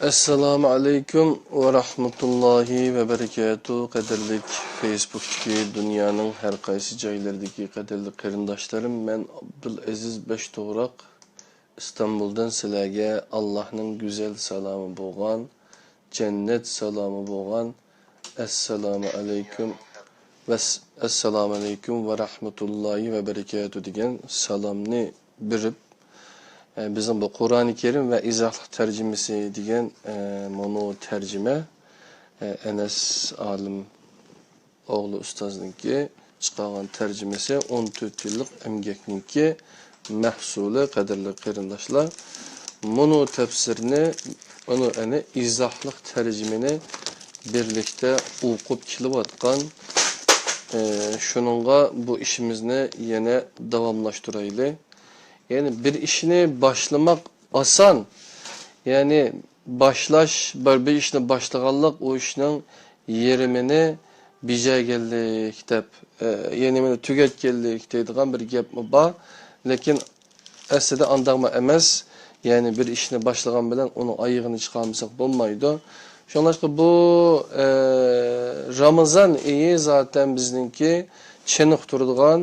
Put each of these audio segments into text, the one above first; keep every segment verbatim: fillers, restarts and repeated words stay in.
ئەسسالامۇ ئەلەيكۇم ۋە رەھمەتۇللاھى ۋە بەرىكاتۇھ. قەدىرلىك فېيسبۇكتىكى دۇنيانىڭ ھەر قايسى جايلىرىدىكى قەدىرلىك قېرىنداشلىرىم، مەن ئابدۇلئەزىز بەشتوغراق. ئىستانبۇلدىن سىلەرگە ئاللاھنىڭ گۈزەل سالامى بولغان، جەننەت سالامى بولغان، ئەسسالامۇ ئەلەيكۇم ۋە س-، ئەسسالامۇ ئەلەيكۇم ۋە رەھمەتۇللاھى ۋە بەرىكاتۇھ دېگەن سالامنى بېرىپ، ئە، بىزنىڭ بۇ قۇرئانى كەرىم ۋە ئىزاھلىق تەرجىمىسى دېگەن، ئە، مۇنۇ تەرجىمە، ئە، ئەنەس ئالىم ئوغلى ئۇستازنىڭكى چىقارغان تەرجىمىسى، ئون تۆت يىللىق ئەمگەكنىڭكى مەھسۇلى، قەدىرلىك قېرىنداشلار. مۇنۇ تەپسىرنى، ئۇنى، يەنى ئىزاھلىق تەرجىمىنى بىرلىكتە ئوقۇپ كېلىۋاتقان، ئى، شۇنىڭغا بۇ ئىشىمىزنى يەنە داۋاملاشتۇرايلى. يەنى بىر ئىشنى باشلىماق ئاسان. يەنى باشلاش، بىر، بىر ئىشنى باشلىغانلىق، ئۇ ئىشنىڭ يېرىمىنى بېجەرگەنلىك دەپ، ئە، يەنى مانا تۈگەتكەنلىك دەيدىغان بىر گەپمۇ بار. لېكىن ئەسلىدە ئانداقمۇ ئەمەس. يەنى بىر ئىشنى باشلىغان بىلەن ئۇنىڭ ئايىغىنى چىقارمىساق بولمايدۇ. شۇڭلاشقا بۇ، ئە، رامىزان ئېيى زاتەن بىزنىڭكى چېنىقتۇرىدىغان،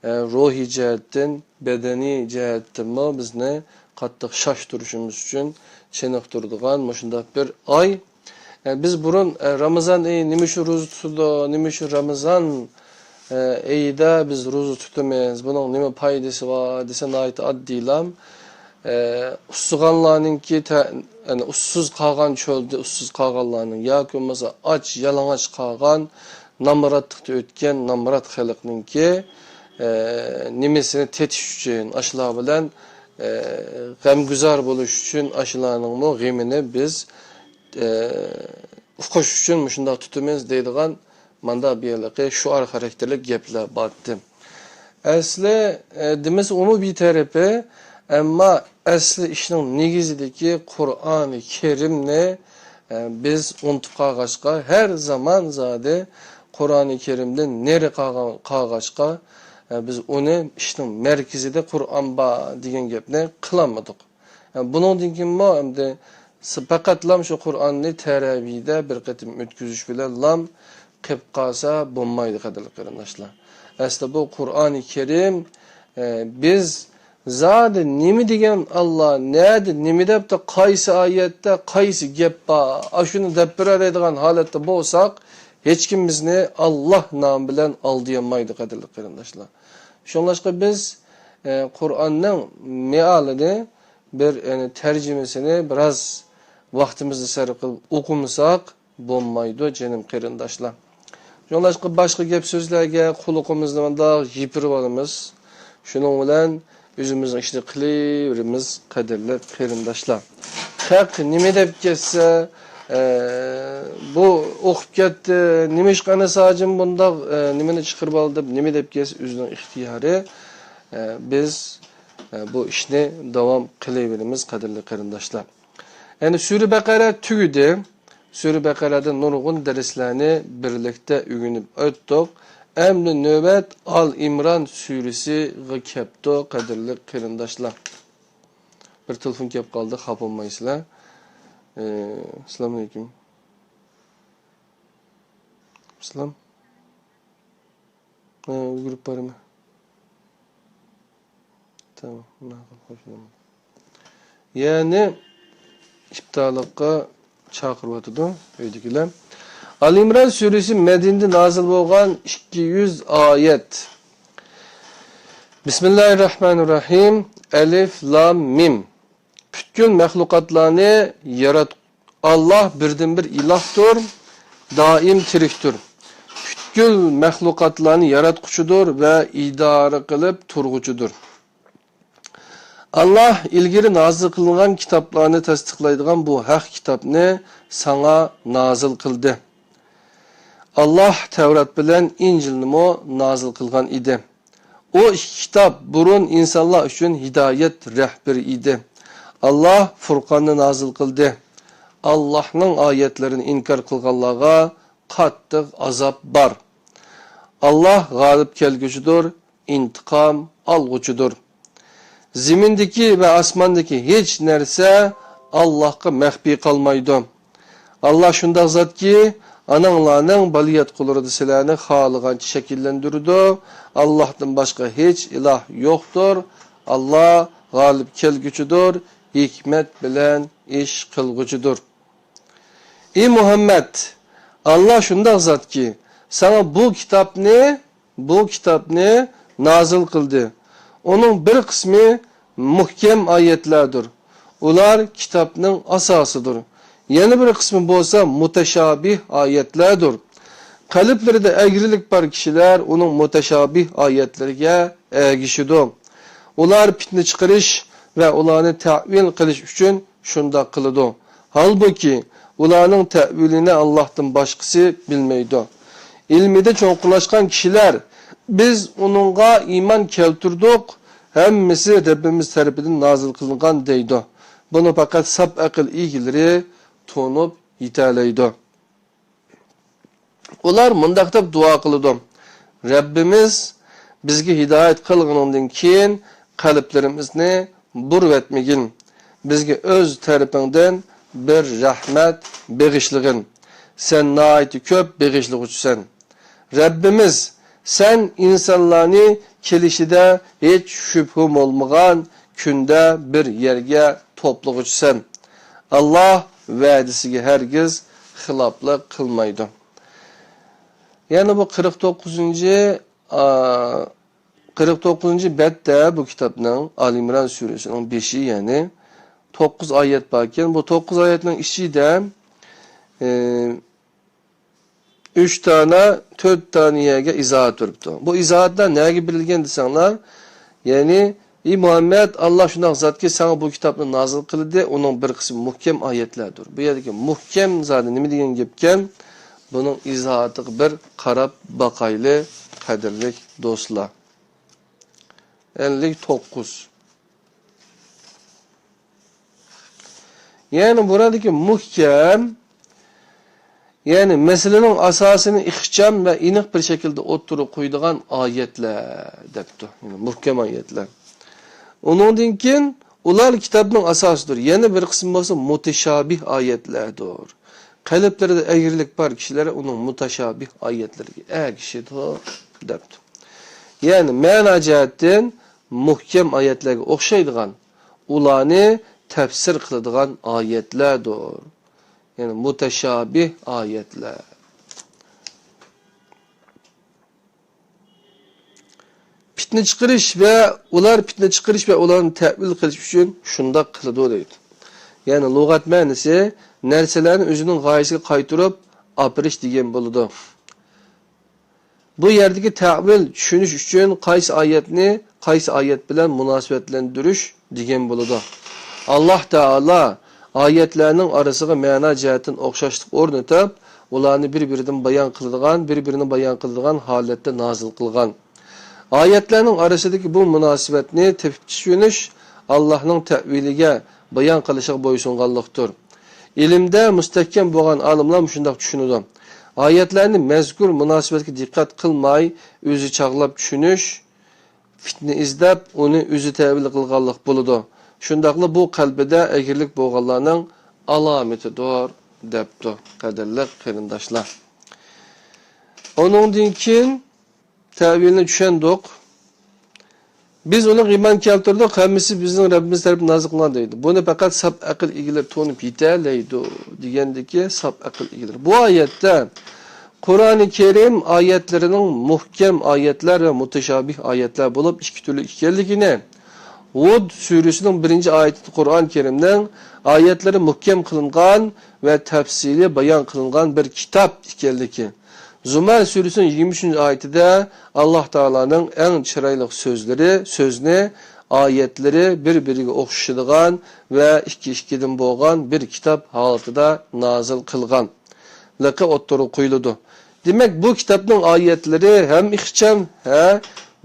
ئە، روھىي جەھەتتىن، بەدەنىي جەھەتتىنمۇ بىزنى قاتتىق شاشتۇرۇشىمىز ئۈچۈن چېنىقتۇرىدىغان مۇشۇنداق بىر ئاي. ئە، بىز بۇرۇن، ئە، رامىزان ئېيى نېمە ئۈچۈن روزا تۇتىدۇ، نېمە ئۈچۈن رامىزان، ئە، ئېيىدا بىز روزا تۇتىمىز، بۇنىڭ نېمە پايدىسى بار دېسە، ناھايىتى ئاددىيلا. ئە، ئۇسسىغانلارنىڭكى تە-، يەنى ئۇسسۇز قالغان، چۆلدە ئۇسسۇز قالغانلارنىڭ ياكى بولمىسا ئاچ، يالىڭاچ قالغان، نامراتلىقتا ئۆتكەن نامرات خەلقنىڭكى، ئە، نېمىسىنى تېتىش ئۈچۈن، ئاشۇلار بىلەن، ئە، غەمگۇزار بولۇش ئۈچۈن ئاشۇلارنىڭمۇ غېمىنى بىز، ئە، ئۇقۇش ئۈچۈن مۇشۇنداق تۇتىمىز دەيدىغان ماندا بۇ يەرلىكى شوئار خاراكتېرلىك گەپلەر بارتتى. ئەسلى، ئە، دېمىسە ئۇمۇ بىر تەرىپى، ئەمما ئەسلى ئىشنىڭ نېگىزىدىكى قۇرئانى كەرىمنى، ئە، بىز ئۇنتۇپ قالغاچقا، ھەر زامان زادى قۇرئانى كەرىمدىن نېرى قالغان، قالغاچقا، ئە، بىز ئۇنى ئىشنىڭ مەركىزىدە قۇرئان بار دېگەن گەپنى قىلالمىدۇق. ئە، بۇنىڭدىن كېيىنمۇ ئەمدى س-، پەقەتلام شۇ قۇرئاننى تەرەۋىدە بىر قېتىم ئۆتكۈزۈش بىلەنلام قېلىپ قالسا بولمايدۇ، قەدىرلىك قېرىنداشلار. ئەسلى بۇ قۇرئانى كەرىم، ئە، بىز زادى نېمە دېگەن ئاللا، نەدە، نېمە دەپتۇ، قايسى ئايەتتە، قايسى گەپ بار، ئاشۇنى دەپ بېرەلەيدىغان ھالەتتە بولساق، ھېچكىم بىزنى ئاللا نامى بىلەن ئالدىيالمايدۇ، قەدىرلىك قېرىنداشلار. شۇڭلاشقا بىز، ئە، قۇرئاننىڭ مېئالىنى بىر، يەنى تەرجىمىسىنى بىراز ۋاقتىمىزنى سەرپ قىلىپ ئوقۇمىساق بولمايدۇ، جېنىم قېرىنداشلار. شۇڭلاشقا باشقا گەپ سۆزلەرگە قۇلىقىمىزنى مۇنداق يېپىرىۋالىمىز. شۇنىڭ بىلەن ئۆزىمىزنىڭ ئىشىنى قىلىۋېرىمىز، قەدىرلىك قېرىنداشلار. خەق نېمە دەپ كەتسە، ئە، بۇ ئوقۇپ كەتتى، نېمىشقا ئەنەس ھاجىم بۇنداق، ئە، نېمىنى چىقىرىپ ئالدى دەپ، نېمە دەپ كەتسە ئۆزىنىڭ ئىختىيارى. ئە، بىز، ئە، بۇ ئىشنى داۋام قىلىۋېرىمىز، قەدىرلىك قېرىنداشلار. يەنى سۈرە بەقەرە تۈگىدى. سۈرە بەقەرەدە نۇرغۇن دەرسلەرنى بىرلىكتە ئۆگىنىپ ئۆتتۇق. ئەمدى نۆۋەت ئال ئىمران سۈرىسىگە كەپتۇ، قەدىرلىك قېرىنداشلار. بىر تېلېفون كەپ قالدى، خاپا بولمايسىلەر. ئە، ئەسسالامۇ ئەلەيكۇم. سالام. ھە، ئۈلگۈرۈپ بارىمەن. تامام. يەنى ئىپتارلىققا چاقىرىۋاتىدۇ ئۆيدىكىلەر. ئال ئىمران سۈرىسى مەدىنىدە نازىل بولغان، ئىككى يۈز ئايەت. بىسمىللاھىر راھمانىر راھىم. ئەلىف لام مىم. پۈتكۈل مەخلۇقاتلارنى يارات-، ئاللاھ بىردىنبىر ئىلاھتۇر، دائىم تىرىكتۇر. پۈتكۈل مەخلۇقاتلارنى ياراتقۇچىدۇر ۋە ئىدارە قىلىپ تۇرغۇچىدۇر. ئاللاھ ئىلگىرى نازىل قىلىنغان كىتابلارنى تەستىقلايدىغان بۇ ھەق كىتابنى ساڭا نازىل قىلدى. ئاللاھ تەۋرات بىلەن ئىنجىلنىمۇ نازىل قىلغان ئىدى. ئۇ ئىككى كىتاب بۇرۇن ئىنسانلار ئۈچۈن ھىدايەت رەھبىرى ئىدى. ئاللاھ فۇرقاننى نازىل قىلدى. ئاللاھنىڭ ئايەتلىرىنى ئىنكار قىلغانلارغا قاتتىق ئازاب بار. ئاللاھ غالىب كەلگۈچىدۇر، ئىنتىقام ئالغۇچىدۇر. زېمىندىكى ۋە ئاسماندىكى ھېچ نەرسە ئاللاھقا مەخپىي قالمايدۇ. ئاللاھ شۇنداق زاتكى، ئاناڭلارنىڭ بالىياتقۇلىرىدا سىلەرنى خالىغانچە شەكىللەندۈرىدۇ. ئاللاھتىن باشقا ھېچ ئىلاھ يوقتۇر. ئاللاھ غالىب كەلگۈچىدۇر، ھېكمەت بىلەن ئىش قىلغۇچىدۇر. ئى مۇھەممەد، ئاللاھ شۇنداق زاتكى، ساڭا بۇ كىتابنى، بۇ كىتابنى نازىل قىلدى. ئۇنىڭ بىر قىسمى مۇھكەم ئايەتلەردۇر. ئۇلار كىتابنىڭ ئاساسىدۇر. يەنە بىر قىسمى بولسا مۇتەشابىھ ئايەتلەردۇر. قەلبلىرىدە ئەگرىلىك بار كىشىلەر ئۇنىڭ مۇتەشابىھ ئايەتلىرىگە ئەگىشىدۇ. ئۇلار پىتنە چىقىرىش ۋە ئۇلارنى تەئۋىل قىلىش ئۈچۈن شۇنداق قىلىدۇ. ھالبۇكى، ئۇلارنىڭ تەئۋىلىنى ئاللاھتىن باشقىسى بىلمەيدۇ. ئىلمىدە چوڭقۇرلاشقان كىشىلەر، «بىز ئۇنىڭغا ئىمان كەلتۈردۇق، ھەممىسى رەببىمىز تەرىپىدىن نازىل قىلىنغان» دەيدۇ. بۇنى پەقەت ساپ ئەقىل ئىگىلىرى تونۇپ يېتەلەيدۇ. ئۇلار مۇنداق دەپ دۇئا قىلىدۇ: «رەببىمىز، بىزگە ھىدايەت قىلغىنىڭدىن كېيىن قەلبلىرىمىزنى بۇرۇۋەتمىگىن. بىزگە ئۆز تەرىپىڭدىن بىر رەھمەت بېغىشلىغىن. سەن ناھايىتى كۆپ بېغىشلىغۇچىسەن. رەببىمىز، سەن ئىنسانلارنى كېلىشىدە ھېچ شۈبھە بولمىغان كۈندە بىر يەرگە توپلىغۇچىسەن. ئاللاھ ۋەدىسىگە ھەرگىز خىلاپلىق قىلمايدۇ.» يەنى بۇ قىرىق توققۇزىنچى، ئا، قىرىق توققۇزىنچى بەتتە بۇ كىتابنىڭ، ئالى ئىمران سۈرىسىنىڭ بېشى، يەنى توققۇز ئايەت باركەن. بۇ توققۇز ئايەتنىڭ ئىچىدە، ئى، ئۈچ دانە، تۆت دانە يەرگە ئىزاھات بېرىپتۇ. بۇ ئىزاھاتلار نەگە بېرىلگەن دېسەڭلار، يەنى، ئى مۇھەممەد، ئاللاھ شۇنداق زاتكى، ساڭا بۇ كىتابنى نازىل قىلدى، ئۇنىڭ بىر قىسمى مۇھكەم ئايەتلەردۇر. بۇ يەردىكى مۇھكەم زادى نېمە دېگەن گەپكەن؟ بۇنىڭ ئىزاھاتىغا بىر قاراپ باقايلى، قەدىرلىك دوستلار. ئەللىك توققۇز. يەنى بۇرادىكى مۇھكەم، يەنى مەسىلىنىڭ ئاساسىنى ئىخچام ۋە ئېنىق بىر شەكىلدە ئوتتۇرىغا قويىدىغان ئايەتلەر دەپتۇ. يەنى مۇھكەم ئايەتلەر. ئۇنىڭدىن كېيىن ئۇلار كىتابنىڭ ئاساسىدۇر. يەنە بىر قىسمى بولسا مۇتەشابىھ ئايەتلەردۇر. قەلبلىرىدە ئەگرىلىك بار كىشىلەر ئۇنىڭ مۇتەشابىھ ئايەتلىرىگە ئەگىشىدۇ دەپتۇ. يەنى مەنا جەھەتتىن مۇھكەم ئايەتلەرگە ئوخشايدىغان، ئۇلارنى تەپسىر قىلىدىغان ئايەتلەردۇر. يەنى مۇتەشابىھ ئايەتلەر. پىتنە چىقىرىش ۋە ئۇلار پىتنە چىقىرىش ۋە ئۇلارنى تەئۋىل قىلىش ئۈچۈن شۇنداق قىلىدۇ دەيدۇ. يەنى لۇغەت مەنىسى نەرسىلەرنى ئۆزىنىڭ غايىسىگە قايتۇرۇپ ئاپىرىش دېگەن بولىدۇ. بۇ يەردىكى تەئۋىل چۈشىنىش ئۈچۈن قايسى ئايەتنى قايسى ئايەت بىلەن مۇناسىۋەتلەندۈرۈش دېگەن بولىدۇ. ئاللاھ تائالا ئايەتلەرنىڭ ئارىسىغا مەنا جەھەتتىن ئوخشاشلىق ئورنىتىپ، ئۇلارنى بىر-بىرىدىن بايان قىلىدىغان، بىر-بىرىنى بايان قىلىدىغان ھالەتتە نازىل قىلغان. ئايەتلەرنىڭ ئارىسىدىكى بۇ مۇناسىۋەتنى تېپىپ چۈشىنىش ئاللاھنىڭ تەئۋىلىگە، بايان قىلىشىغا بويسۇنغانلىقتۇر. ئىلىمدە مۇستەھكەم بولغان ئالىملار مۇشۇنداق چۈشىنىدۇ. ئايەتلەرنى مەزكۇر مۇناسىۋەتكە دىققەت قىلماي، ئۆزى چاغلاپ چۈشىنىش، پىتنە ئىزدەپ، ئۇنى ئۆزى تەۋىل قىلغانلىق بولىدۇ. شۇنداقلا بۇ قەلبىدە ئەگرىلىك بولغانلارنىڭ ئالامىتىدۇر، دەپتۇ، قەدىرلىك قېرىنداشلار. ئۇنىڭدىن كېيىن تەۋىلنى چۈشەندۇق. بىز ئۇنىڭغا ئىمان كەلتۈردۇق، ھەممىسى بىزنىڭ رەببىمىز تەرىپىدىن نازىل قىلىنغان دەيدۇ. بۇنى پەقەت ساپ ئەقىل ئىگىلىرى تونۇپ يېتەلەيدۇ، دېگەندىكى ساپ ئەقىل ئىگىلىرى. بۇ ئايەتتە قۇرئانى كەرىم ئايەتلىرىنىڭ مۇھكەم ئايەتلەر ۋە مۇتەشابىھ ئايەتلەر بولۇپ ئىككى تۈرلۈك ئىكەنلىكىنى، ھۇد سۈرىسىنىڭ بىرىنچى ئايىتىدە قۇرئان كەرىمنىڭ ئايەتلىرى مۇھكەم قىلىنغان ۋە تەپسىلىي بايان قىلىنغان بىر كىتاب ئىكەنلىكى، زۇمەر سۈرىسىنىڭ يىگىرمە ئۈچىنچى ئايىتىدە ئاللاھ تائالانىڭ ئەڭ چىرايلىق سۆزلىرى، سۆزنى، ئايەتلىرى بىر-بىرىگە ئوخشىشىدىغان ۋە ئىككى-ئىككىدىن بولغان بىر كىتاب ھالىتىدە نازىل قىلغانلىقى ئوتتۇرىغا قويۇلىدۇ. دېمەك، بۇ كىتابنىڭ ئايەتلىرى ھەم ئىخچام، ھە،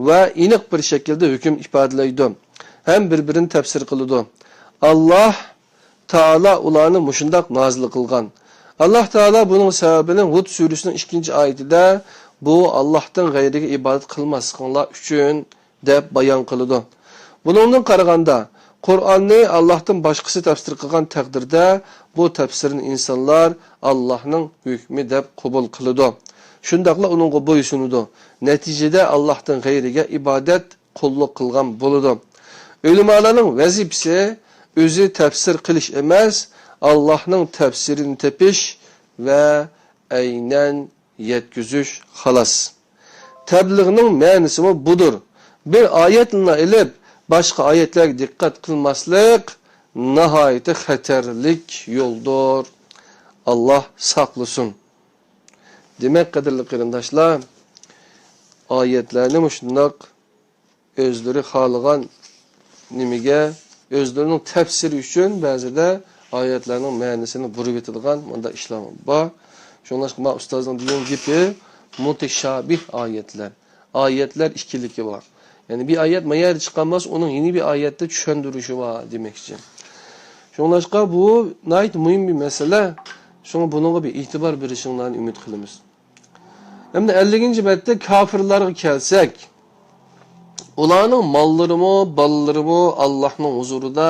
ۋە ئېنىق بىر شەكىلدە ھۆكۈم ئىپادىلەيدۇ، ھەم بىر-بىرىنى تەپسىر قىلىدۇ. ئاللاھ تائالا ئۇلارنى مۇشۇنداق نازىل قىلغان. ئاللاھ تائالا بۇنىڭ سەۋەبىنى ھۇد سۈرىسىنىڭ ئىككىنچى ئايىتىدە، «بۇ ئاللاھتىن غەيرىگە ئىبادەت قىلماسلىقىڭلار ئۈچۈن» دەپ بايان قىلىدۇ. بۇنىڭدىن قارىغاندا، قۇرئاننى ئاللاھتىن باشقىسى تەپسىر قىلغان تەقدىردە، بۇ تەپسىرنى ئىنسانلار ئاللاھنىڭ ھۆكمى دەپ قوبۇل قىلىدۇ. شۇنداقلا ئۇنىڭغا بويسۇنىدۇ. نەتىجىدە ئاللاھتىن غەيرىگە ئىبادەت، قۇللۇق قىلغان بولىدۇ. ئۆلىمالارنىڭ ۋەزىپىسى ئۆزى تەپسىر قىلىش ئەمەس، ئاللاھنىڭ تەپسىرىنى تېپىش ۋە ئەينەن يەتكۈزۈش، خالاس. تەبلىغنىڭ مەنىسىمۇ بۇدۇر. بىر ئايەتنىلا ئېلىپ، باشقا ئايەتلەرگە دىققەت قىلماسلىق ناھايىتى خەتەرلىك يولدۇر. ئاللاھ ساقلىسۇن. دېمەك، قەدىرلىك قېرىنداشلار، ئايەتلەرنى مۇشۇنداق ئۆزلىرى خالىغان نېمىگە، ئۆزلىرىنىڭ تەپسىرى ئۈچۈن بەزىدە ئايەتلەرنىڭ مەنىسىنى بۇرۇۋېتىدىغان مۇنداق ئىشلار بار. شۇڭلاشقا ما ئۇستازنىڭ دېگەن گېپى مۇتەشابىھ ئايەتلەر. ئايەتلەر ئىككىلىكى بار. يەنى بىر ئايەت ما يەردە چىققان بولسا، ئۇنىڭ يەنە بىر ئايەتتە چۈشەندۈرۈشى بار دېمەكچى. شۇڭلاشقا بۇ ناھايىتى مۇھىم بىر مەسىلە. شۇڭا بۇنىڭغا بىر ئېتىبار بېرىشىڭلارنى ئۈمىد قىلىمىز. ئەمدى ئەللىكىنچى بەتتە كاپىرلارغا كەلسەك، ئۇلارنىڭ ماللىرىمۇ، بالىلىرىمۇ ئاللاھنىڭ ھۇزۇرىدا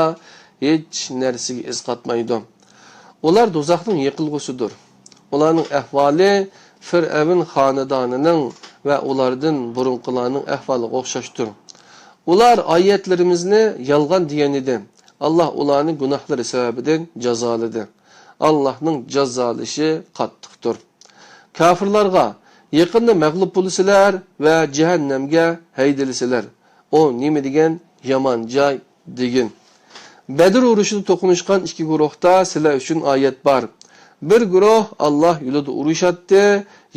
ھېچ نەرسىگە ئەرزىمەيدۇ. ئۇلار دوزاخنىڭ يېقىلغۇسىدۇر. ئۇلارنىڭ ئەھۋالى فىرئەۋن خانىدانىنىڭ ۋە ئۇلاردىن بۇرۇنقىلارنىڭ ئەھۋالىغا ئوخشاشتۇر. ئۇلار ئايەتلىرىمىزنى يالغان دېگەنىدى. ئاللاھ ئۇلارنى گۇناھلىرى سەۋەبىدىن جازالىدى. ئاللاھنىڭ جازالىشى قاتتىقتۇر. كاپىرلارغا، يېقىندا مەغلۇپ بولىسىلەر ۋە جەھەننەمگە ھەيدىلىسىلەر. ئۇ نېمە دېگەن يامان جاي دېگىن. بەدر ئۇرۇشىدا توقۇنۇشقان ئىككى گۇرۇھتا سىلەر ئۈچۈن ئايەت بار. بىر گۇرۇھ ئاللاھ يولىدا ئۇرۇشاتتى،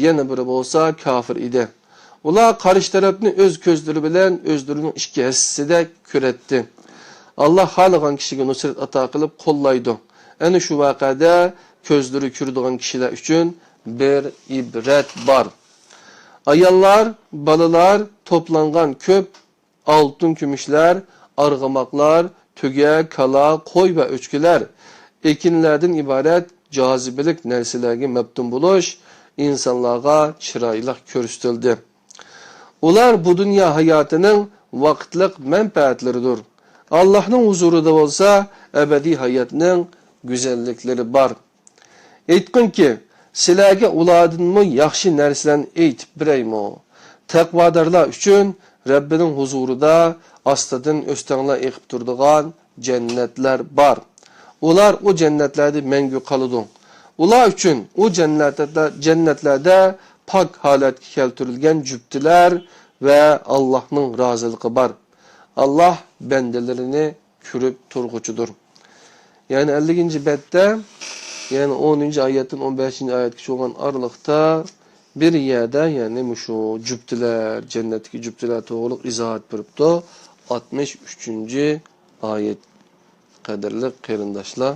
يەنە بىرى بولسا كاپىر ئىدى. ئۇلار قارشى تەرەپنى ئۆز كۆزلىرى بىلەن ئۆزلىرىنىڭ ئىككى ھەسسىسىدەك كۆرەتتى. ئاللاھ خالىغان كىشىگە نۇسرەت ئاتا قىلىپ قوللايدۇ. ئەنە شۇ ۋەقەدە كۆزلىرى كۆرىدىغان كىشىلەر ئۈچۈن بىر ئىبرەت بار. ئاياللار، بالىلار، توپلانغان كۆپ ئالتۇن-كۈمۈشلەر، ئارغىماقلار، تۆگە، كالا، قوي ۋە ئۆچكىلەر، ئېكىنلەردىن ئىبارەت جاذىبىلىك نەرسىلەرگە مەپتۇن بولۇش ئىنسانلارغا چىرايلىق كۆرسىتىلدى. ئۇلار بۇ دۇنيا ھاياتىنىڭ ۋاقىتلىق مەنپەئەتلىرىدۇر. ئاللاھنىڭ ھۇزۇرىدا بولسا ئەبەدىي ھاياتنىڭ گۈزەللىكلىرى بار. ئېيتقىنكى، سىلەرگە ئۇلاردىنمۇ ياخشى نەرسىلەرنى ئېيتىپ بېرەيمۇ؟ تەقۋادارلار ئۈچۈن رەببىنىڭ ھۇزۇرىدا ئاستىدىن ئۆستەڭلەر ئېقىپ تۇرىدىغان جەننەتلەر بار. ئۇلار ئۇ جەننەتلەردە مەڭگۈ قالىدۇ. ئۇلار ئۈچۈن ئۇ جەننەتلەردە، جەننەتلەردە پاك ھالەتكە كەلتۈرۈلگەن جۈپتىلەر ۋە ئاللاھنىڭ رازىلىقى بار. ئاللاھ بەندىلىرىنى كۆرۈپ تۇرغۇچىدۇر. يەنى ئەللىكىنچى بەتتە، يەنى ئونىنچى ئايەتتىن ئون بەشىنچى ئايەتكىچە بولغان ئارىلىقتا بىر يەردە، يەنى مۇشۇ جۈپتىلەر، جەننەتتىكى جۈپتىلەر توغرۇلۇق ئىزاھات بېرىپتۇ. ئاتمىش ئۈچىنچى ئايەت، قەدىرلىك قېرىنداشلار.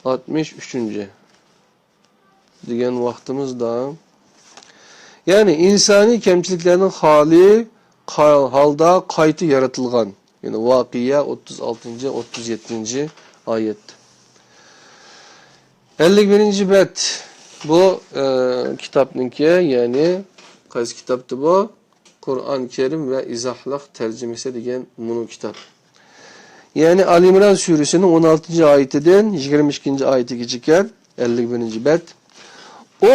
ئاتمىش ئۈچىنچى دېگەن ۋاقتىمىزدا، يەنى ئىنسانىي كەمچىلىكلەرنىڭ خالىي قا-، ھالدا قايتا يارىتىلغان. يەنى ۋاقىئە ئوتتۇز ئالتىنچى، ئوتتۇز يەتتىنچى ئايەت. ئەللىك بىرىنچى بەت. بۇ، ئە، كىتابنىڭكى، يەنى قايسى كىتابتى بۇ؟ قۇرئان كەرىم ۋە ئىزاھلىق تەرجىمىسى دېگەن مۇنۇ كىتاب. يەنى ئالى ئىمران سۈرىسىنىڭ ئون ئالتىنچى ئايىتىدىن يىگىرمە ئىككىنچى ئايىتىگىچىكەن، ئەللىك بىرىنچى بەت. ئۇ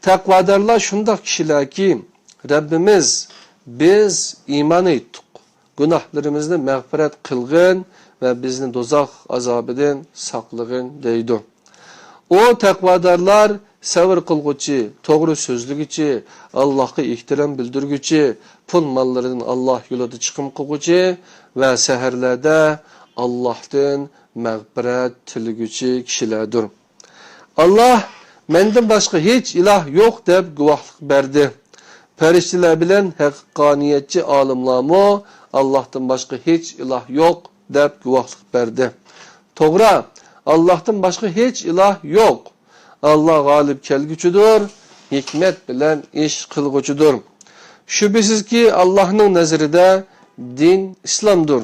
تەقۋادارلار شۇنداق كىشىلەركى، رەببىمىز، بىز ئىمان ئېيتتۇق، گۇناھلىرىمىزنى مەغپىرەت قىلغىن ۋە بىزنى دوزاخ ئازابىدىن ساقلىغىن دەيدۇ. ئۇ تەقۋادارلار سەۋر قىلغۇچى، توغرا سۆزلىگۈچى، ئاللاھقا ئېھتىرام بىلدۈرگۈچى، پۇل-ماللىرىدىن ئاللاھ يولىدا چىقىم قىلغۇچى ۋە سەھەرلەردە ئاللاھتىن مەغپىرەت تىلىگۈچى كىشىلەردۇر. ئاللاھ، مەندىن باشقا ھېچ ئىلاھ يوق، دەپ گۇۋاھلىق بەردى. پەرىشتىلەر بىلەن ھەققانىيەتچى ئالىملارمۇ ئاللاھتىن باشقا ھېچ ئىلاھ يوق، دەپ گۇۋاھلىق بەردى. توغرا، ئاللاھتىن باشقا ھېچ ئىلاھ يوق. ئاللاھ غالىب كەلگۈچىدۇر، ھېكمەت بىلەن ئىش قىلغۇچىدۇر. شۈبھىسىزكى، ئاللاھنىڭ نەزىرىدە دىن ئىسلامدۇر.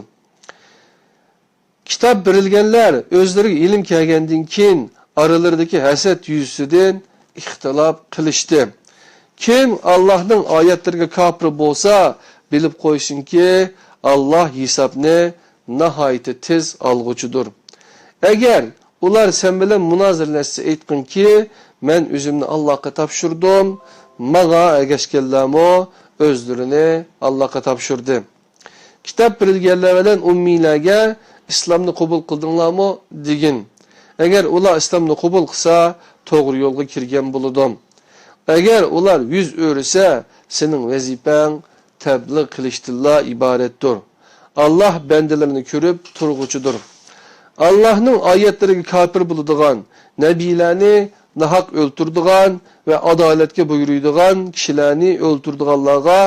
كىتاب بېرىلگەنلەر ئۆزلىرىگە ئىلىم كەلگەندىن كېيىن ئارىلىرىدىكى ھەسەت يۈزىسىدىن ئىختىلاپ قىلىشتى. كىم ئاللاھنىڭ ئايەتلىرىگە كاپىر بولسا، بىلىپ قويسۇنكى، ئاللاھ ھېسابنى ناھايىتى تېز ئالغۇچىدۇر. ئەگەر ئۇلار سەن بىلەن مۇنازىرىلەشسە ئېيتقىنكى، مەن ئۆزۈمنى ئاللاھقا تاپشۇردۇم، ماڭا ئەگەشكەنلەرمۇ ئۆزلىرىنى ئاللاھقا تاپشۇردى. كىتاب بېرىلگەنلەر بىلەن ئۈممىيلەرگە ئىسلامنى قوبۇل قىلدىڭلارمۇ؟ دېگىن. ئەگەر ئۇلار ئىسلامنى قوبۇل قىلسا، توغرا يولغا كىرگەن بولىدۇ. ئەگەر ئۇلار يۈز ئۆرۈسە، سېنىڭ ۋەزىپەڭ تەبلىغ قىلىشتىنلا ئىبارەتتۇر. ئاللاھ بەندىلىرىنى كۆرۈپ تۇرغۇچىدۇر. ئاللاھنىڭ ئايەتلىرىگە كاپىر بولىدىغان، نەبىيلەرنى ناھەق ئۆلتۈرىدىغان ۋە ئادالەتكە بۇيرۇيدىغان كىشىلەرنى ئۆلتۈرىدىغانلارغا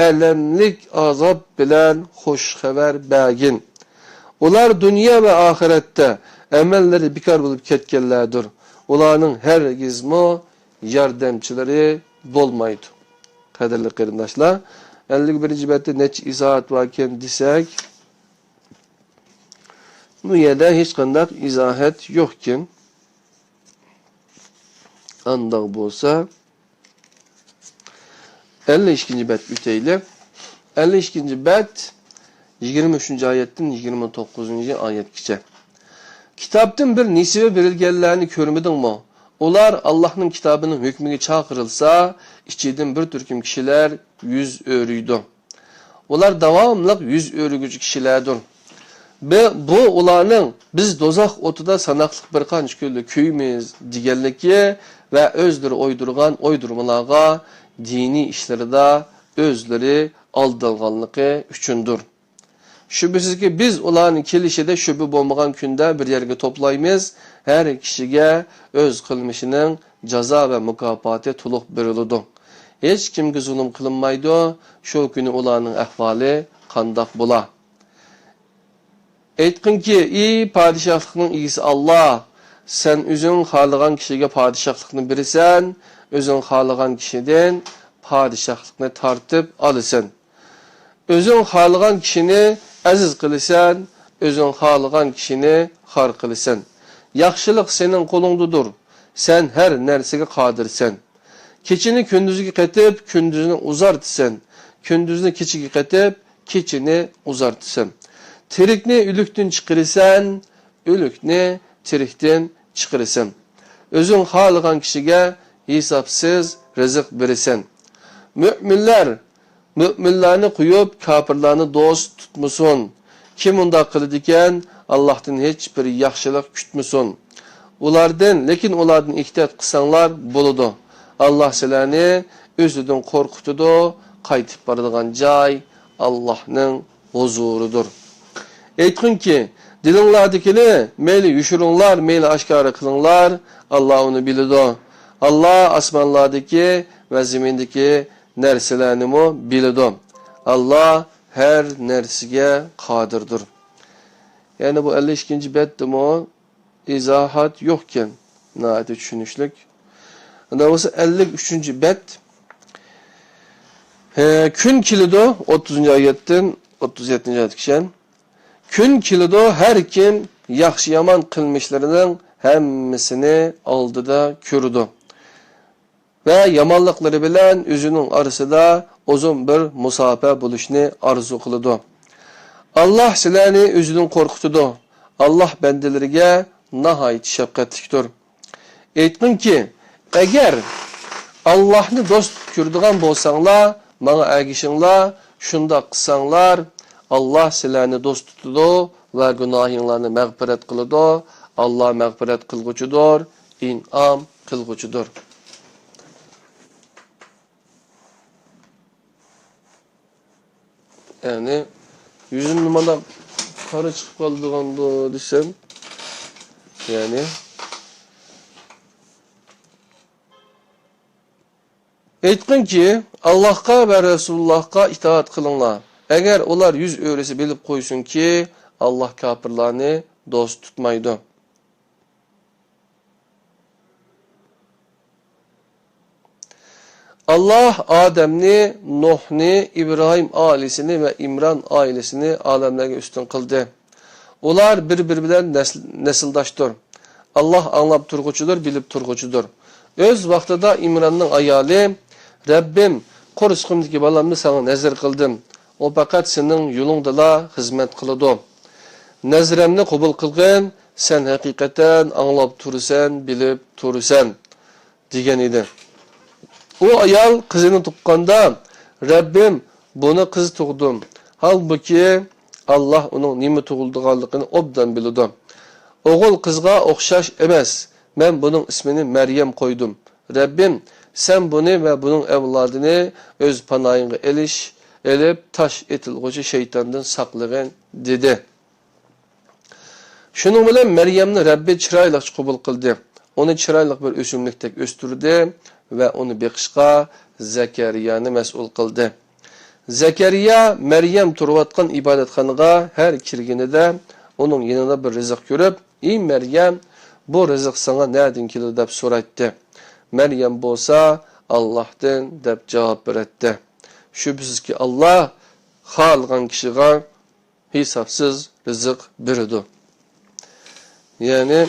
ئەلەملىك ئازاب بىلەن خۇش خەۋەر بەرگىن. ئۇلار دۇنيا ۋە ئاخىرەتتە ئەمەللىرى بىكار بولۇپ كەتكەنلەردۇر. ئۇلارنىڭ ھەرگىزمۇ ياردەمچىلىرى بولمايدۇ. قەدىرلىك قېرىنداشلار، ئەللىك بىرىنچى بەتتە نەچچە ئىزاھات باركەن دېسەك، بۇ يەردە ھېچقانداق ئىزاھات يوقكەن. ئانداق بولسا، ئەللىك ئىككىنچى بەت ئۆتەيلى. ئەللىك ئىككىنچى بەت يىگىرمە ئۈچىنچى ئايەتتىن يىگىرمە توققۇزىنچى ئايەتكىچە. كىتابتىن بىر نېسىۋە بېرىلگەنلەرنى كۆرمىدىڭمۇ؟ ئۇلار ئاللاھنىڭ كىتابىنىڭ ھۆكمىگە چاقىرىلسا، ئىچىدىن بىر تۈركۈم كىشىلەر يۈز ئۆرۈيدۇ. ئۇلار داۋاملىق يۈز ئۆرۈگۈچى كىشىلەردۇر. بى-، بۇ ئۇلارنىڭ «بىز دوزاخ ئوتىدا ساناقلىق بىر قانچە كۈنلا كۆيىمىز» دېگەنلىكى ۋە ئۆزلىرى ئويدۇرغان ئويدۇرمىلارغا دىنىي ئىشلىرىدا ئۆزلىرى ئالدانغانلىقى ئۈچۈندۇر. شۈبھىسىزكى، بىز ئۇلارنى كېلىشىدە شۈبھە بولمىغان كۈندە بىر يەرگە توپلايمىز، ھەر كىشىگە ئۆز قىلمىشىنىڭ جازا ۋە مۇكاپاتى تولۇق بېرىلىدۇ. ھېچكىمگە زۇلۇم قىلىنمايدۇ، شۇ كۈنى ئۇلارنىڭ ئەھۋالى قانداق بولا؟ ئېيتقىنكى، ئى پادىشاھلىقنىڭ ئىگىسى ئاللاھ، سەن ئۆزۈڭ خالىغان كىشىگە پادىشاھلىقنى بېرىسەن، ئۆزۈڭ خالىغان كىشىدىن پادىشاھلىقنى تارتىپ ئالىسەن. ئۆزۈڭ خالىغان كىشىنى ئەزىز قىلىسەن، ئۆزۈڭ خالىغان كىشىنى خار قىلىسەن. ياخشىلىق سېنىڭ قولۇڭدىدۇر، سەن ھەر نەرسىگە قادىرسەن. كېچىنى كۈندۈزگە قېتىپ، كۈندۈزنى ئۇزارتىسەن. كۈندۈزنى كېچىگە قېتىپ، كېچىنى ئۇزارتىسەن. تىرىكنى ئۆلۈكتىن چىقىرىسەن، ئۆلۈكنى تىرىكتىن چىقىرىسەن. ئۆزۈڭ خالىغان كىشىگە ھېسابسىز رىزىق بېرىسەن. مۆمىنلەر مۆمىنلەرنى قويۇپ، كاپىرلارنى دوست تۇتمىسۇن. كىم ئۇنداق قىلىدىكەن، ئاللاھتىن ھېچبىر ياخشىلىق كۈتمىسۇن. ئۇلاردىن، لېكىن ئۇلاردىن ئېھتىيات قىلساڭلار بولىدۇ. ئاللاھ سىلەرنى ئۆزىدىن قورقۇتىدۇ، قايتىپ بارىدىغان جاي ئاللاھنىڭ ھۇزۇرىدۇر. ئېيتقىنكى، دىلىڭلاردىكىنى مەيلى يوشۇرۇڭلار، مەيلى ئاشكارا قىلىڭلار، ئاللاھ ئۇنى بىلىدۇ. ئاللاھ ئاسمانلاردىكى ۋە زېمىندىكى نەرسىلەرنىمۇ بىلىدۇ. ئاللاھ ھەر نەرسىگە قادىردۇر. يەنى بۇ ئەللىك ئىككىنچى بەتتىمۇ ئىزاھات يوقكەن. ناھايىتى چۈشىنىشلىك. ئۇنداق بولسا ئەللىك ئۈچىنچى بەت. ھە، كۈن كېلىدۇ، ئوتتۇزىنچى ئايەتتىن ئوتتۇز يەتتىنچى ئايەتكىچە. كۈن كېلىدۇ، ھەر كىم ياخشى-يامان قىلمىشلىرىنىڭ ھەممىسىنى ئالدىدا كۆرىدۇ. ۋە يامانلىقلىرى بىلەن ئۆزىنىڭ ئارىسىدا ئۇزۇن بىر مۇساپە بولۇشنى ئارزۇ قىلىدۇ. ئاللاھ سىلەرنى ئۆزىدىن قورقۇتىدۇ. ئاللاھ بەندىلىرىگە ناھايىتى شەپقەتلىكتۇر. ئېيتقىنكى، ئەگەر ئاللاھنى دوست كۆرىدىغان بولساڭلار، ماڭا ئەگىشىڭلار، شۇنداق قىلساڭلار، ئاللاھ سىلەرنى دوست تۇتىدۇ ۋە گۇناھىڭلارنى مەغپىرەت قىلىدۇ. ئاللاھ مەغپىرەت قىلغۇچىدۇر، ئىنئام قىلغۇچىدۇر. يەنى، يۈزۈمدە مانا قارا چىقىپ قالىدىغاندۇ دېسەم، يەنى، ئېيتقىنكى، ئاللاھقا ۋە رەسۇلۇللاھقا ئىتائەت قىلىڭلار. ئەگەر ئۇلار يۈز ئۆرۈسە، بىلىپ قويسۇنكى، ئاللاھ كاپىرلارنى دوست تۇتمايدۇ. ئاللاھ ئادەمنى، نۇھنى، ئىبراھىم ئائىلىسىنى ۋە ئىمران ئائىلىسىنى ئالەملەرگە ئۈستۈن قىلدى. ئۇلار بىر-بىرى بىلەن نەسل-، نەسىلداشتۇر. ئاللاھ ئاڭلاپ تۇرغۇچىدۇر، بىلىپ تۇرغۇچىدۇر. ئۆز ۋاقتىدا ئىمراننىڭ ئايالى، رەببىم، قورسىقىمدىكى بالامنى ساڭا نەزىر قىلدىم. ئۇ پەقەت سېنىڭ يولۇڭدىلا خىزمەت قىلىدۇ. نەزرەمنى قوبۇل قىلغىن، سەن ھەقىقەتەن ئاڭلاپ تۇرىسەن، بىلىپ تۇرىسەن» دېگەن ئىدى. ئۇ ئايال قىزىنى تۇغقاندا، «رەببىم، بۇنى قىز تۇغدۇم. ھالبۇكى، ئاللاھ ئۇنىڭ نېمە تۇغۇلىدىغانلىقىنى ئوبدان بىلىدۇ. ئوغۇل قىزغا ئوخشاش ئەمەس. مەن بۇنىڭ ئىسمىنى مەريەم قويدۇم. رەببىم، سەن بۇنى ۋە بۇنىڭ ئەۋلادىنى ئۆز پاناھىڭغا ئېلىش، ئېلىپ، تاش ئېتىلغۇچى شەيتاندىن ساقلىغىن» دېدى. شۇنىڭ بىلەن مەريەمنى رەببى چىرايلىقچە قوبۇل قىلدى. ئۇنى چىرايلىق بىر ئۆسۈملۈكتەك ئۆستۈردى ۋە ئۇنى بېقىشقا زەكەرىيانى مەسئۇل قىلدى. زەكەرىيا مەريەم تۇرۇۋاتقان ئىبادەتخانىغا ھەر كىرگىنىدە ئۇنىڭ يېنىدا بىر رىزىق كۆرۈپ، «ئى مەريەم، بۇ رىزىق ساڭا نەدىن كېلىدۇ؟» دەپ سورايتتى. مەريەم بولسا، «ئاللاھتىن» دەپ جاۋاب بېرەتتى. شۈبھىسىزكى، ئاللاھ خالىغان كىشىگە ھېسابسىز رىزىق بېرىدۇ. يەنى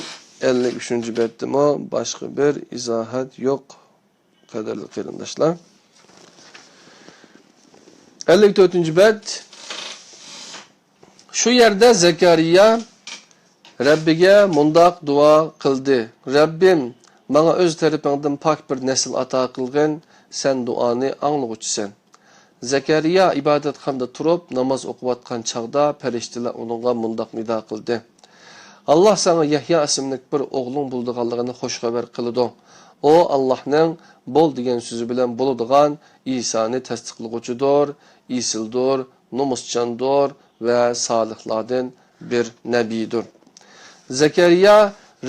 ئەللىك ئۈچىنچى بەتتىمۇ باشقا بىر ئىزاھات يوق، قەدىرلىك قېرىنداشلار. ئەللىك تۆتىنچى بەت. شۇ يەردە زەكەرىيا رەببىگە مۇنداق دۇئا قىلدى: «رەببىم، ماڭا ئۆز تەرىپىڭدىن پاك بىر نەسىل ئاتا قىلغىن، سەن دۇئانى ئاڭلىغۇچىسەن.» زەكەرىيا ئىبادەتخانىدا تۇرۇپ ناماز ئوقۇۋاتقان چاغدا پەرىشتىلەر ئۇنىڭغا مۇنداق نىدا قىلدى: «ئاللاھ ساڭا يەھيا ئىسىملىك بىر ئوغلۇڭ بولىدىغانلىقىنى خۇش خەۋەر قىلىدۇ. ئۇ ئاللاھنىڭ بول دېگەن سۆزى بىلەن بولىدىغان ئىسانى تەستىقلىغۇچىدۇر، ئېسىلدۇر، نومۇسچاندۇر ۋە سالىھلاردىن بىر نەبىيدۇر.» زەكەرىيا: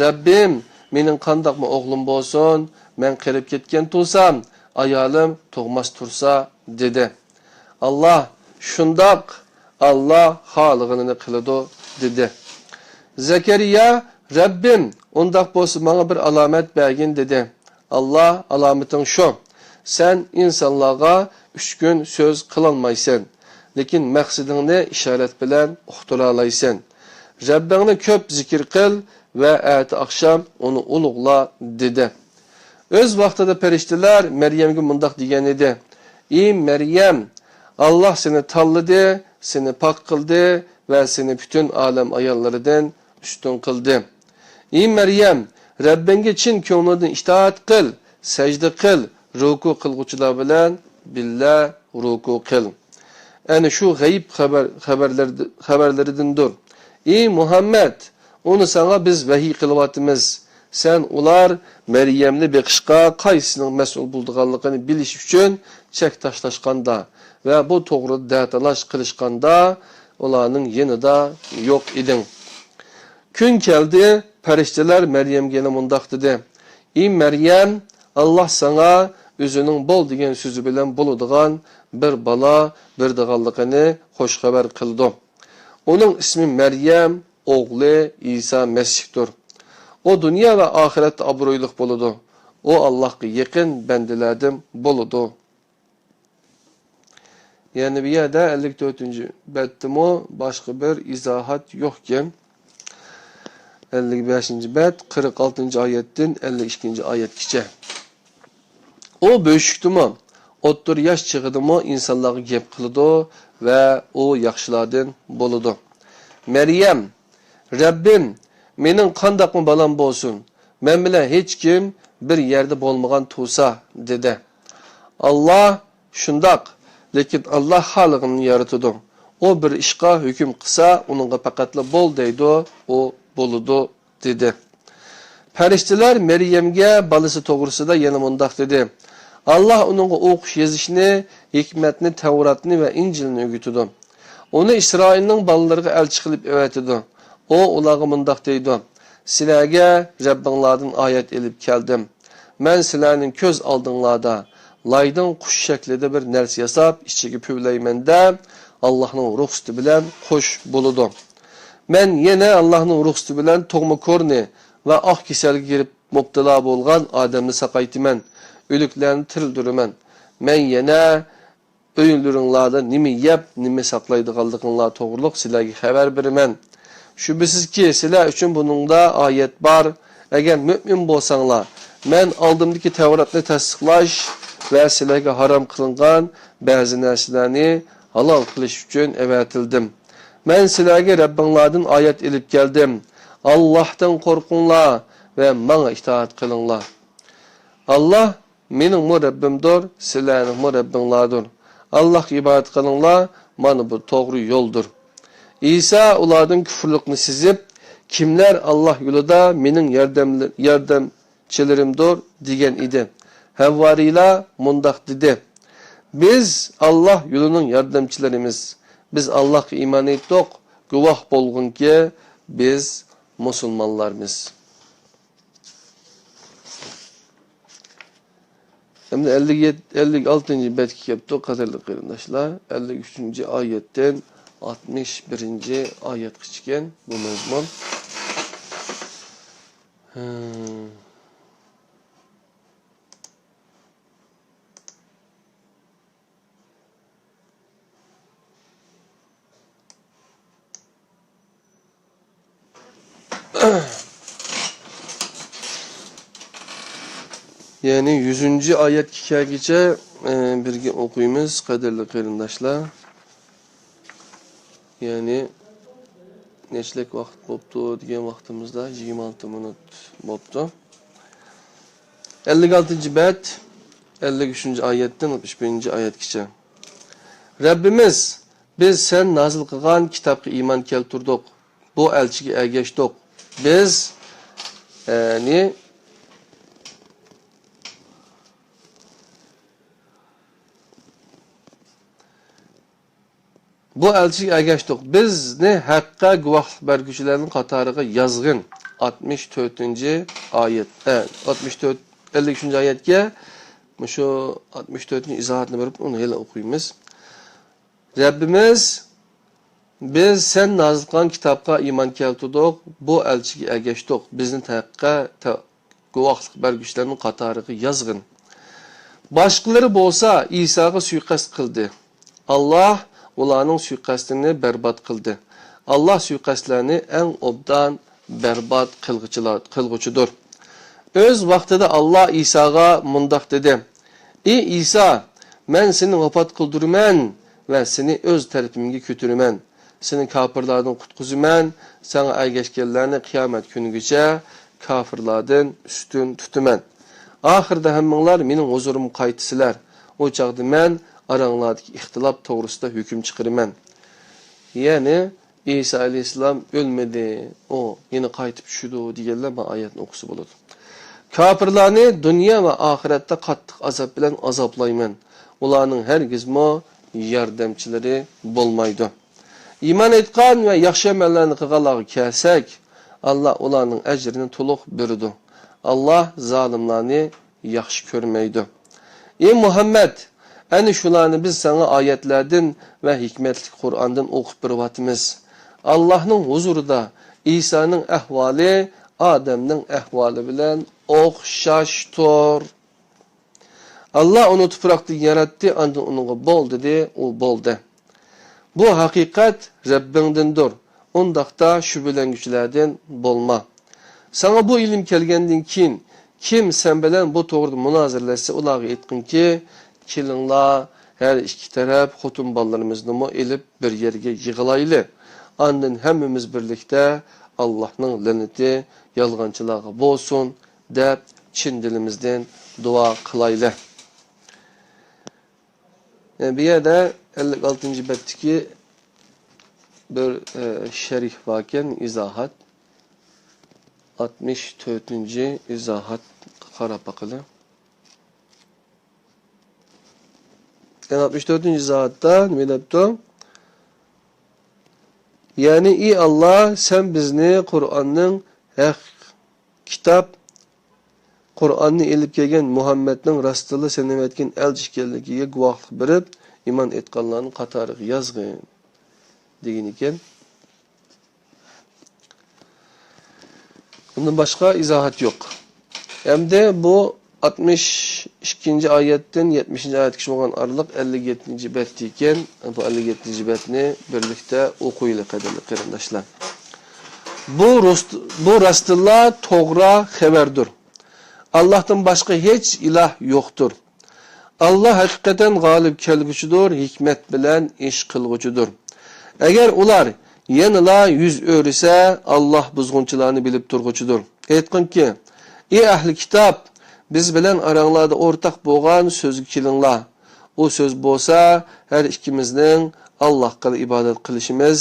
«رەببىم، مېنىڭ قانداقمۇ ئوغلۇم بولسۇن؟ مەن قېرىپ كەتكەن تۇرسام، ئايالىم تۇغماس تۇرسا» دېدى. ئاللاھ: «شۇنداق، ئاللاھ خالىغىنىنى قىلىدۇ» دېدى. زەكەرىيا: «رەببىم، ئۇنداق بولسا ماڭا بىر ئالامەت بەرگىن» دېدى. ئاللاھ: «ئالامىتىڭ شۇ، سەن ئىنسانلارغا ئۈچ كۈن سۆز قىلالمايسەن، لېكىن مەقسىتىڭنى ئىشارەت بىلەن ئۇقتۇرالايسەن. رەببىڭنى كۆپ زىكىر قىل ۋە ئەتە ئاخشام ئۇنى ئۇلۇغلا» دېدى. ئۆز ۋاقتىدا پەرىشتىلەر مەريەمگە مۇنداق دېگەن ئىدى: «ئى مەريەم، ئاللاھ سېنى تاللىدى، سېنى پاك قىلدى ۋە سېنى پۈتۈن ئالەم ئاياللىرىدىن ئۈستۈن قىلدى. ئى مەريەم، رەببىڭگە چىن كۆڭلۈڭدىن ئىتائەت قىل، سەجدە قىل، رۇكۇ قىلغۇچىلار بىلەن بىللە رۇكۇ قىل.» ئەنە شۇ غەيىب خەۋەر، خەۋەرلەردە-، خەۋەرلىرىدىندۇر. ئى مۇھەممەد، ئۇنى ساڭا بىز ۋەھىي قىلىۋاتىمىز. سەن ئۇلار مەريەمنى بېقىشقا قايسىنىڭ مەسئۇل بولىدىغانلىقىنى بىلىش ئۈچۈن چەك تاشلاشقاندا ۋە بۇ توغرىدا دەتالاش قىلىشقاندا ئۇلارنىڭ يېنىدا يوق ئىدىڭ. كۈن كەلدى، پەرىشتىلەر مەريەمگە يەنە مۇنداق دېدى: «ئى مەريەم، ئاللاھ ساڭا ئۆزىنىڭ بول دېگەن سۆزى بىلەن بولىدىغان بىر بالا بېرىدىغانلىقىنى خۇش خەۋەر قىلىدۇ. ئۇنىڭ ئىسمى مەريەم، ئوغلى ئىسا مەسىھتۇر. ئۇ دۇنيا ۋە ئاخىرەتتە ئابرۇيلۇق بولىدۇ. ئۇ ئاللاھقا يېقىن بەندىلەردىن بولىدۇ.» يەنى بۇ يەردە ئەللىك تۆتىنچى بەتتىمۇ باشقا بىر ئىزاھات يوقكەن. ئەللىك بەشىنچى بەت، قىرىق ئالتىنچى ئايەتتىن ئەللىك ئىككىنچى ئايەتكىچە. ئۇ بۆشۈكتىمۇ، ئوتتۇرا ياش چېغىدىمۇ ئىنسانلارغا گەپ قىلىدۇ ۋە ئۇ ياخشىلاردىن بولىدۇ. مەريەم: «رەببىم، مېنىڭ قانداقمۇ بالام بولسۇن؟ مەن بىلەن ھېچكىم بىر يەردە بولمىغان تۇرسا» دېدى. ئاللاھ: «شۇنداق، لېكىن ئاللاھ خالىغىنىنى يارىتىدۇ. ئۇ بىر ئىشقا ھۆكۈم قىلسا، ئۇنىڭغا پەقەتلا بول دەيدۇ، ئۇ بولىدۇ» دېدى. پەرىشتىلەر مەريەمگە بالىسى توغرىسىدا يەنە مۇنداق دېدى: «ئاللاھ ئۇنىڭغا ئوقۇش يېزىشنى، ھېكمەتنى، تەۋراتنى ۋە ئىنجىلنى ئۆگىتىدۇ. ئۇنى ئىسرائىلنىڭ بالىلىرىغا ئەلچى قىلىپ ئەۋەتىدۇ. ئۇ ئۇلارغا مۇنداق دەيدۇ: سىلەرگە رەببىڭلاردىن ئايەت ئېلىپ كەلدىم. مەن سىلەرنىڭ كۆز ئالدىڭلاردا لايدىن قۇش شەكلىدە بىر نەرسە ياساپ، ئىچىگە پۈۋلەيمەن-دە، ئاللاھنىڭ رۇخسىتى بىلەن قۇش بولىدۇ. مەن يەنە ئاللاھنىڭ رۇخسىتى بىلەن تۇغما كورنى ۋە ئاق كېسەلگە كىرىپ مۇپتىلا بولغان ئادەمنى ساقايتىمەن، ئۆلۈكلەرنى تىرىلدۈرىمەن. مەن يەنە ئۆيلىرىڭلاردا نېمە يەپ، نېمە ساقلايدىغانلىقىڭلار توغرۇلۇق سىلەرگە خەۋەر بېرىمەن. شۈبھىسىزكى، سىلەر ئۈچۈن بۇنىڭدا ئايەت بار. ئەگەر مۆمىن بولساڭلار، مەن ئالدىمدىكى تەۋراتنى تەستىقلاش ۋە سىلەرگە ھارام قىلىنغان بەزى نەرسىلەرنى ھالال قىلىش ئۈچۈن ئەۋەتىلدىم. مەن سىلەرگە رەببىڭلاردىن ئايەت ئېلىپ كەلدىم. ئاللاھتىن قورقۇڭلار ۋە ماڭا ئىتائەت قىلىڭلار. ئاللاھ مېنىڭمۇ رەببىمدۇر، سىلەرنىڭمۇ رەببىڭلاردۇر. ئاللاھقا ئىبادەت قىلىڭلار، مانا بۇ توغرا يولدۇر. ئىسا ئۇلاردىن كۇفرلۇقنى سېزىپ، كىملەر ئاللاھ يولىدا مېنىڭ ياردەملە-، ياردەمچىلىرىمدۇر دېگەن ئىدى. ھەۋۋارىيلار مۇنداق دېدى: بىز ئاللاھ يولىنىڭ ياردەمچىلىرىمىز. بىز ئاللاھقا ئىمان ئېيتتۇق، گۇۋاھ بولغىنكى، بىز مۇسۇلمانلارمىز. ئەمدى ئەللىك يەتتە، ئەللىك ئالتىنچى بەتكە كەپتۇ، قەدىرلىك قېرىنداشلار. ئەللىك ئۈچىنچى ئايەتتىن ئاتمىش بىرىنچى ئايەتكىچىكەن بۇ مەزمۇن. ھە. يەنى يۈزىنچى ئايەتكە كەلگۈچە، ئە، بىرگە ئوقۇيمىز، قەدىرلىك قېرىنداشلار. يەنى نەچچىلىك ۋاقىت بوپتۇ دېگەن ۋاقتىمىزدا يىگىرمە ئالتە مىنۇت بوپتۇ. ئەللىك ئالتىنچى بەت، ئەللىك ئۈچىنچى ئايەتتىن ئاتمىش بىرىنچى ئايەتكىچە. رەببىمىز، بىز سەن نازىل قىلغان كىتابقا ئىمان كەلتۈردۇق. بۇ ئەلچىگە ئەگەشتۇق. بىز، يەنى، بۇ ئەلچىگە ئەگەشتۇق. بىزنى ھەققە گۇۋاھلىق بەرگۈچىلەرنىڭ قاتارىغا يازغىن. ئاتمىش تۆتىنچى ئايەت، ئە، ئاتمىش تۆت، ئەللىك ئۈچىنچى ئايەتكە مۇشۇ ئاتمىش تۆتىنچى ئىزاھاتنى بېرىپ، ئۇنى ھېلى ئوقۇيمىز. رەببىمىز، بىز سەن نازىل قىلغان كىتابقا ئىمان كەلتۈردۇق، بۇ ئەلچىگە ئەگەشتۇق، بىزنى ھەققە تە-، گۇۋاھلىق بەرگۈچىلەرنىڭ قاتارىغا يازغىن. باشقىلىرى بولسا ئىساغا سۇيىقەست قىلدى. ئاللاھ ئۇلارنىڭ سۇيىقەستىنى بەربات قىلدى. ئاللاھ سۇيىقەستلەرنى ئەڭ ئوبدان بەربات قىلغۇچىلار، قىلغۇچىدۇر. ئۆز ۋاقتىدا ئاللاھ ئىساغا مۇنداق دېدى: ئى ئىسا، مەن سېنى ۋاپات قىلدۇرىمەن ۋە سېنى ئۆز تەرىپىمگە كۆتۈرىمەن. سېنى كاپىرلاردىن قۇتقۇزىمەن، ساڭا ئەگەشكەنلەرنى قىيامەت كۈنىگىچە كاپىرلاردىن ئۈستۈن تۇتىمەن. ئاخىرىدا ھەممىڭلار مېنىڭ ھۇزۇرۇمغا قايتىسىلەر. ئۇ چاغدا مەن ئاراڭلاردىكى ئىختىلاپ توغرىسىدا ھۆكۈم چىقىرىمەن. يەنى، ئىسا ئەلەيھىسسالام ئۆلمىدى، ئۇ يەنە قايتىپ چۈشىدۇ دېگەنلەر بۇ ئايەتنى ئوقۇسا بولىدۇ. كاپىرلارنى دۇنيا ۋە ئاخىرەتتە قاتتىق ئازاب بىلەن ئازابلايمەن. ئۇلارنىڭ ھەرگىزمۇ ياردەمچىلىرى بولمايدۇ. ئىمان ئېيتقان ۋە ياخشى ئەمەللەرنى قىلغانلارغا كەلسەك، ئاللاھ ئۇلارنىڭ ئەجرىنى تولۇق بېرىدۇ. ئاللاھ زالىملارنى ياخشى كۆرمەيدۇ. ئى مۇھەممەد، ئەنە شۇلارنى بىز ساڭا ئايەتلەردىن ۋە ھېكمەتلىك قۇرئاندىن ئوقۇپ بېرىۋاتىمىز. ئاللاھنىڭ ھۇزۇرىدا ئىسانىڭ ئەھۋالى ئادەمنىڭ ئەھۋالى بىلەن ئوخشاشتۇر. ئاللاھ ئۇنى تۇپراقتىن ياراتتى، ئاندىن ئۇنىڭغا بول دېدى، ئۇ بولدى. بۇ ھەقىقەت رەببىڭدىندۇر. ئۇنداقتا شۈبھىلەنگۈچىلەردىن بولما. ساڭا بۇ ئىلىم كەلگەندىن كېيىن، كىم سەن بىلەن بۇ توغرىدا مۇنازىرىلەشسە، ئۇلارغا ئېيتقىنكى، كېلىڭلار، ھەر ئىككى تەرەپ خوتۇن بالىلىرىمىزنىمۇ ئېلىپ بىر يەرگە يىغىلايلى. ئاندىن ھەممىمىز بىرلىكتە، ئاللاھنىڭ لەنىتى يالغانچىلارغا بولسۇن، دەپ چىن دىلىمىزدىن دۇئا قىلايلى. يەنى بۇ يەردە ئەللىك ئالتىنچى بەتتىكى بىر، ئە، شەرھ باركەن، ئىزاھات. ئاتمىش تۆتىنچى ئىزاھاتقا قاراپ باقىلى. يەنى ئاتمىش تۆتىنچى ئىزاھاتتا نېمە دەپتۇ؟ يەنى، ئى ئاللاھ، سەن بىزنى قۇرئاننىڭ ھەق كىتاب، قۇرئاننى ئېلىپ كەلگەن مۇھەممەدنىڭ راستتىنلا سېنىۋەتكەن ئەلچى ئىكەنلىكىگە گۇۋاھلىق بېرىپ، ئىمان ئېيتقانلارنىڭ قاتارىغا يازغىن، دېگەن ئىكەن. ئۇندىن باشقا ئىزاھات يوق. ئەمدى بۇ ئاتمىش ئىككىنچى ئايەتتىن يەتمىشىنچى ئايەتكىچە بولغان ئارىلىق ئەللىك يەتتىنچى بەت ئىكەن. بۇ ئەللىك يەتتىنچى بەتنى بىرلىكتە ئوقۇيلى، قەدىرلىك قېرىنداشلار. بۇ رۇست-، بۇ راستتىنلا توغرا خەۋەردۇر. ئاللاھتىن باشقا ھېچ ئىلاھ يوقتۇر. ئاللاھ ھەقىقەتەن غالىب كەلگۈچىدۇر، ھېكمەت بىلەن ئىش قىلغۇچىدۇر. ئەگەر ئۇلار يەنىلا يۈز ئۆرۈسە، ئاللاھ بۇزغۇنچىلارنى بىلىپ تۇرغۇچىدۇر. ئېيتقىنكى، ئى ئەھلى كىتاب، بىز بىلەن ئاراڭلاردا ئورتاق بولغان سۆزگە كېلىڭلار. ئۇ سۆز بولسا، ھەر ئىككىمىزنىڭ ئاللاھقىلا ئىبادەت قىلىشىمىز،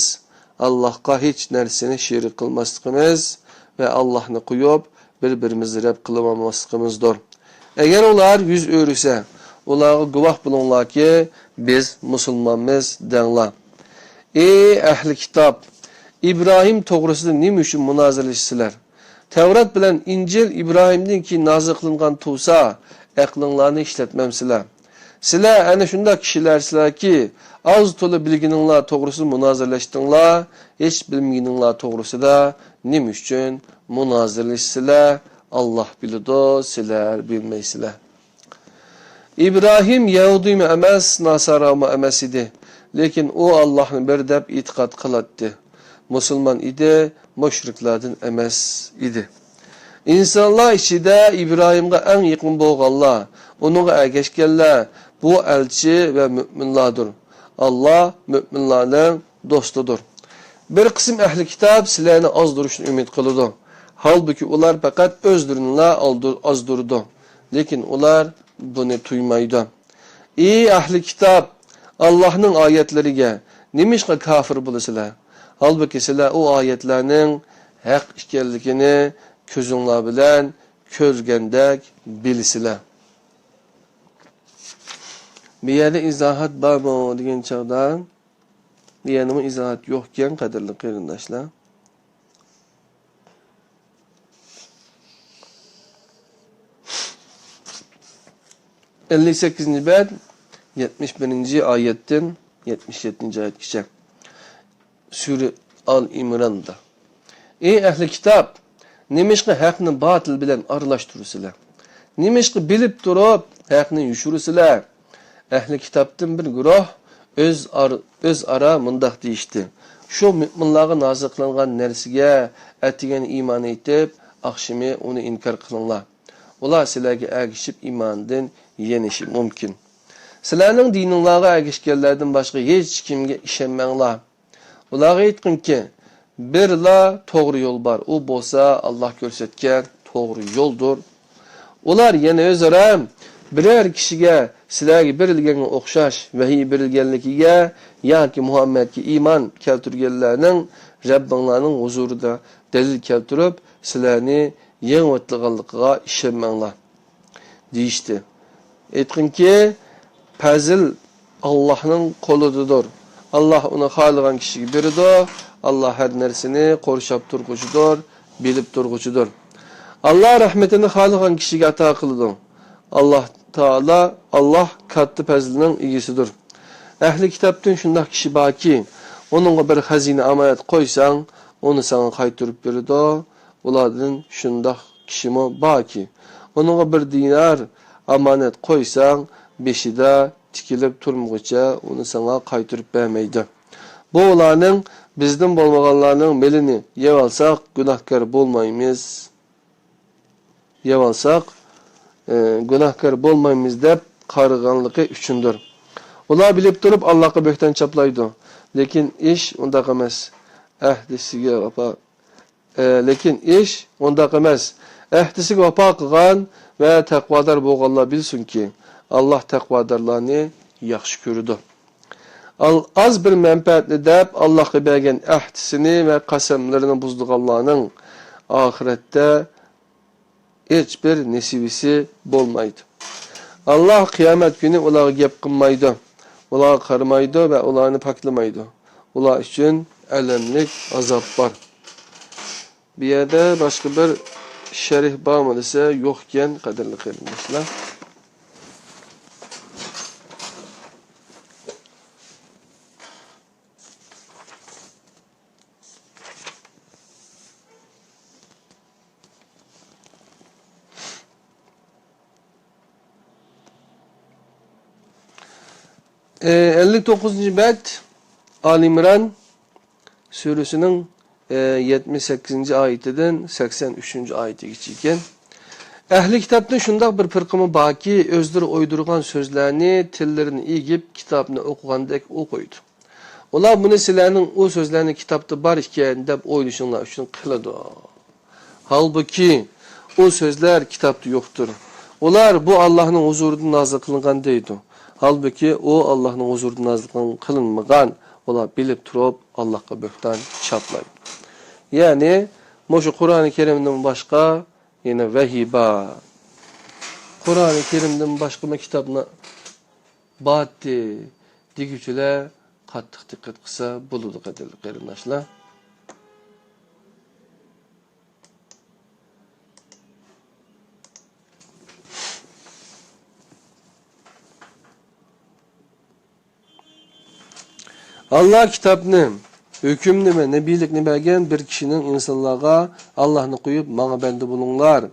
ئاللاھقا ھېچ نەرسىنى شېرىك قىلماسلىقىمىز ۋە ئاللاھنى قويۇپ، بىر-بىرىمىزنى رەت قىلىۋالماسلىقىمىزدۇر. ئەگەر ئۇلار يۈز ئۆرۈسە، ئۇلارغا گۇۋاھ بولۇڭلاركى، بىز مۇسۇلمانمىز دەڭلار. ئى ئەھلى كىتاب! ئىبراھىم توغرىسىدا نېمە ئۈچۈن مۇنازىرىلىشىسىلەر؟ تەۋرات بىلەن ئىنجىل ئىبراھىمدىن كېيىن نازىل قىلىنغان تۇرسا، ئەقلىڭلارنى ئىشلەتمەمسىلەر؟ سىلەر ئەنە شۇنداق كىشىلەرسىلەركى، ئاز تولا بىلگىنىڭلار توغرىسىدا مۇنازىرىلەشتىڭلار، ھېچ بىلمىگىنىڭلار توغرىسىدا نېمە ئۈچۈن مۇنازىرىلىشىسىلەر؟ ئاللاھ بىلىدۇ، سىلەر بىلمەيسىلەر. ئىبراھىم يەھۇدىيمۇ ئەمەس، ناسارامۇ ئەمەس ئىدى. لېكىن ئۇ ئاللاھنى بىر دەپ ئېتىقاد قىلاتتى. مۇسۇلمان ئىدى، مۇشرىكلاردىن ئەمەس ئىدى. ئىنسانلار ئىچىدە ئىبراھىمغا ئەڭ يېقىن بولغانلار، ئۇنىڭغا ئەگەشكەنلەر، بۇ ئەلچى ۋە مۆمىنلاردۇر. ئاللاھ مۆمىنلارنىڭ دوستىدۇر. بىر قىسىم ئەھلى كىتاب سىلەرنى ئازدۇرۇشنى ئۈمىد قىلىدۇ. ھالبۇكى، ئۇلار پەقەت ئۆزلىرىنىلا ئالدۇ-، ئازدۇرىدۇ. لېكىن ئۇلار بۇنى تۇيمايدۇ. ئى ئەھلى كىتاب! ئاللاھنىڭ ئايەتلىرىگە نېمىشقا كاپىر بولىسىلەر؟ ھالبۇكى، سىلەر ئۇ ئايەتلەرنىڭ ھەق ئىكەنلىكىنى كۆزۈڭلار بىلەن كۆرگەندەك بىلىسىلەر. بۇ يەردە ئىزاھات بارمۇ دېگەن چاغدا، بۇ يەردىمۇ ئىزاھات يوقكەن، قەدىرلىك قېرىنداشلار. ئەللىك سەككىزىنچى بەت، يەتمىش بىرىنچى ئايەتتىن يەتمىش يەتتىنچى ئايەتكىچە. سۈرە ئال ئىمراندا. ئى ئەھلى كىتاب! نېمىشقا ھەقنى باتىل بىلەن ئارىلاشتۇرىسىلەر؟ نېمىشقا بىلىپ تۇرۇپ ھەقنى يوشۇرىسىلەر؟ ئەھلى كىتابتىن بىر گۇرۇھ ئۆز ئار-، ئۆزئارا مۇنداق دېيىشتى: شۇ مۆمىنلارغا نازىل قىلىنغان نەرسىگە ئەتىگەن ئىمان ئېيتىپ، ئاخشىمى ئۇنى ئىنكار قىلىڭلار. ئۇلار سىلەرگە ئەگىشىپ ئىماندىن يېنىشى مۇمكىن. سىلەرنىڭ دىنىڭلارغا ئەگىشكەنلەردىن باشقا ھېچ كىمگە ئىشەنمەڭلار. ئۇلارغا ئېيتقىنكى، بىرلا توغرا يول بار، ئۇ بولسا ئاللاھ كۆرسەتكەن توغرا يولدۇر. ئۇلار يەنە ئۆزئارا، بىرەر كىشىگە سىلەرگە بېرىلگەنگە ئوخشاش ۋەھىي بېرىلگەنلىكىگە ياكى مۇھەممەدكە ئىمان كەلتۈرگەنلەرنىڭ رەببىڭلارنىڭ ھۇزۇرىدا دەلىل كەلتۈرۈپ، سىلەرنى يېڭىۋېتىدىغانلىقىغا ئىشەنمەڭلار. دېيىشتى. ئېيتقىنكى، پەزىل ئاللاھنىڭ قولىدىدۇر. ئاللاھ ئۇنى خالىغان كىشىگە بېرىدۇ. ئاللاھ ھەر نەرسىنى قورشاپ تۇرغۇچىدۇر، بىلىپ تۇرغۇچىدۇر. ئاللاھ رەھمىتىنى خالىغان كىشىگە ئاتا قىلىدۇ. ئاللاھ تائالا، ئاللاھ كاتتا پەزىلنىڭ ئىگىسىدۇر. ئەھلى كىتابتىن شۇنداق كىشى باركى، ئۇنىڭغا بىر خەزىنە ئامانەت قويساڭ، ئۇنى ساڭا قايتۇرۇپ بېرىدۇ. ئۇلاردىن شۇنداق كىشىمۇ باركى، ئۇنىڭغا بىر دىنار ئامانەت قويساڭ، بېشىدا تىكىلىپ تۇرمىغۇچە ئۇنى ساڭا قايتۇرۇپ بەرمەيدۇ. بۇ ئۇلارنىڭ، بىزدىن بولمىغانلارنىڭ مېلىنى يەۋالساق، گۇناھكار بولمايمىز، يەۋالساق، ئى، گۇناھكار بولمايمىز دەپ قارىغانلىقى ئۈچۈندۇر. ئۇلار بىلىپ تۇرۇپ ئاللاھقا بۆھتان چاپلايدۇ. لېكىن ئىش ئۇنداق ئەمەس. ئەھدىسىگە ۋاپا ئە، لېكىن ئىش ئۇنداق ئەمەس. ئەھدىسىگە ۋاپا قىلغان ۋە تەقۋادار بولغانلار بىلسۇنكى، ئاللاھ تەقۋادارلارنى ياخشى كۆرىدۇ. ئال-، ئاز بىر مەنپەئەتنى دەپ، ئاللاھقا بەرگەن ئەھدىسىنى ۋە قەسەملىرىنى بۇزىدىغانلارنىڭ ئاخىرەتتە ھېچبىر نېسىۋىسى بولمايدۇ. ئاللاھ قىيامەت كۈنى ئۇلارغا گەپ قىلمايدۇ، ئۇلارغا قارىمايدۇ ۋە ئۇلارنى پاكلىمايدۇ. ئۇلار ئۈچۈن ئەلەملىك ئازاب بار. بۇ يەردە باشقا بىر شەرھ بارمۇ دېسە، يوقكەن، قەدىرلىك قېرىنداشلار. ئەللىك توققۇزىنچى بەت، ئالى ئىمران سۈرىسىنىڭ، ئە، يەتمىش سەككىزىنچى ئايىتىدىن سەكسەن ئۈچىنچى ئايىتىگىچە ئىكەن. ئەھلى كىتابتىن شۇنداق بىر پىرقىمۇ باركى، ئۆزلىرى ئويدۇرغان سۆزلەرنى تىللىرىنى ئېگىپ، كىتابنى ئوقۇغاندەك ئوقۇيدۇ. ئۇلار بۇنى سىلەرنىڭ ئۇ سۆزلەرنى كىتابتا بار ئىكەن دەپ ئويلىشىڭلار ئۈچۈن قىلىدۇ. ھالبۇكى، ئۇ سۆزلەر كىتابتا يوقتۇر. ئۇلار بۇ ئاللاھنىڭ ھۇزۇرىدىن نازىل قىلىنغان دەيدۇ. ھالبۇكى، ئۇ ئاللاھنىڭ ھۇزۇرىدىن نازىل قىلىنمىغان. ئۇلار بىلىپ تۇرۇپ ئاللاھقا بۆھتان چاپلايدۇ. يەنى، مۇشۇ قۇرئانى كەرىمدىن باشقا يەنە ۋەھىي بار. قۇرئانى كەرىمدىن باشقىمۇ كىتابنى باتتى دېگۈچىلەر قاتتىق دىققەت قىلسا بولىدۇ، قەدىرلىك قېرىنداشلار. ئاللا كىتابنى، ھۆكۈمنى ۋە نەبىيلىكنى بەرگەن بىر كىشىنىڭ ئىنسانلارغا ئاللانى قويۇپ، ماڭا بەندە بولۇڭلار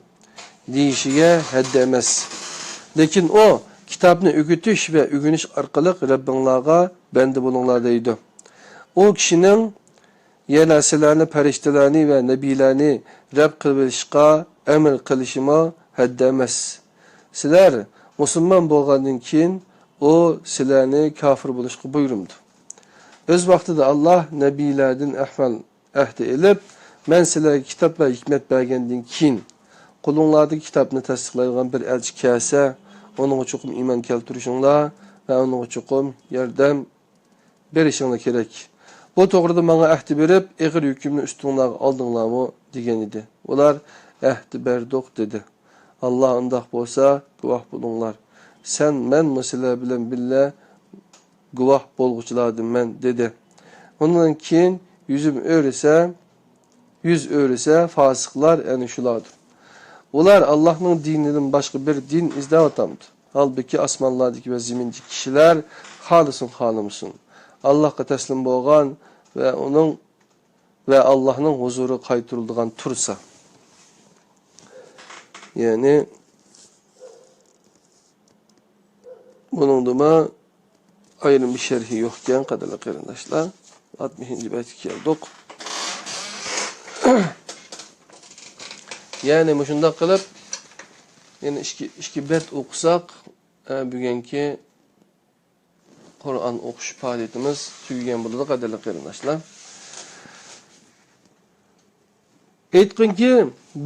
دېيىشىگە ھەددى ئەمەس. لېكىن ئۇ، كىتابنى ئۆگىتىش ۋە ئۆگىنىش ئارقىلىق رەببىڭلارغا بەندە بولۇڭلار دەيدۇ. ئۇ كىشىنىڭ يەنە سىلەرنى پەرىشتىلەرنى ۋە نەبىيلەرنى رەب قىلىۋېلىشقا ئەمر قىلىشىمۇ ھەددى ئەمەس. سىلەر مۇسۇلمان بولغاندىن كېيىن، ئۇ سىلەرنى كاپىر بولۇشقا بۇيرۇمدۇ. ئۆز ۋاقتىدا ئاللا نەبىيلەردىن ئەھۋال ئەھدى ئېلىپ، مەن سىلەرگە كىتاب ۋە ھېكمەت بەرگەندىن كېيىن، قولۇڭلاردىكى كىتابنى تەستىقلايدىغان بىر ئەلچى كەلسە، ئۇنىڭغا چوقۇم ئىمان كەلتۈرۈشۈڭلار ۋە ئۇنىڭغا چوقۇم ياردەم بېرىشىڭلار كېرەك. بۇ توغرىدا ماڭا ئەھدى بېرىپ، ئېغىر ھۆكۈمنى ئۈستۈڭلارغا ئالدىڭلارمۇ؟ دېگەنىدى. ئۇلار، ئەھدى بەردۇق، دېدى. ئاللا، ئۇنداق بولسا، گۇۋاھ بولۇڭلار. سەن، مەنمۇ سىلەر بىلەن بىللە گۇۋاھ بولغۇچىلاردىنمەن، دېدى. ئۇنىڭدىن كېيىن يۈزۈم ئۆرۈسە، يۈز ئۆرۈسە، فاسىقلار ئەنە شۇلاردۇر. ئۇلار ئاللاھنىڭ دىنىدىن باشقا بىر دىن ئىزدەۋاتامدۇ؟ ھالبۇكى، ئاسمانلاردىكى ۋە زېمىندىكى كىشىلەر خالىسۇن، خالىمىسۇن، ئاللاھقا تەسلىم بولغان ۋە ئۇنىڭ ۋە ئاللاھنىڭ ھۇزۇرىغا قايتۇرۇلىدىغان تۇرسا. يەنى، بۇنىڭدىمۇ ئايرىم بىر شەرھى يوق ئىكەن، قەدىرلىك قېرىنداشلار. ئاتمىشىنچى بەتكە كەلدۇق. يەنى مۇشۇنداق قىلىپ، يەنە ئىككى، ئىككى بەت ئوقۇساق، ئە، بۈگۈنكى قۇرئان ئوقۇش پائالىيىتىمىز تۈگىگەن بولىدۇ، قەدىرلىك قېرىنداشلار. ئېيتقىنكى،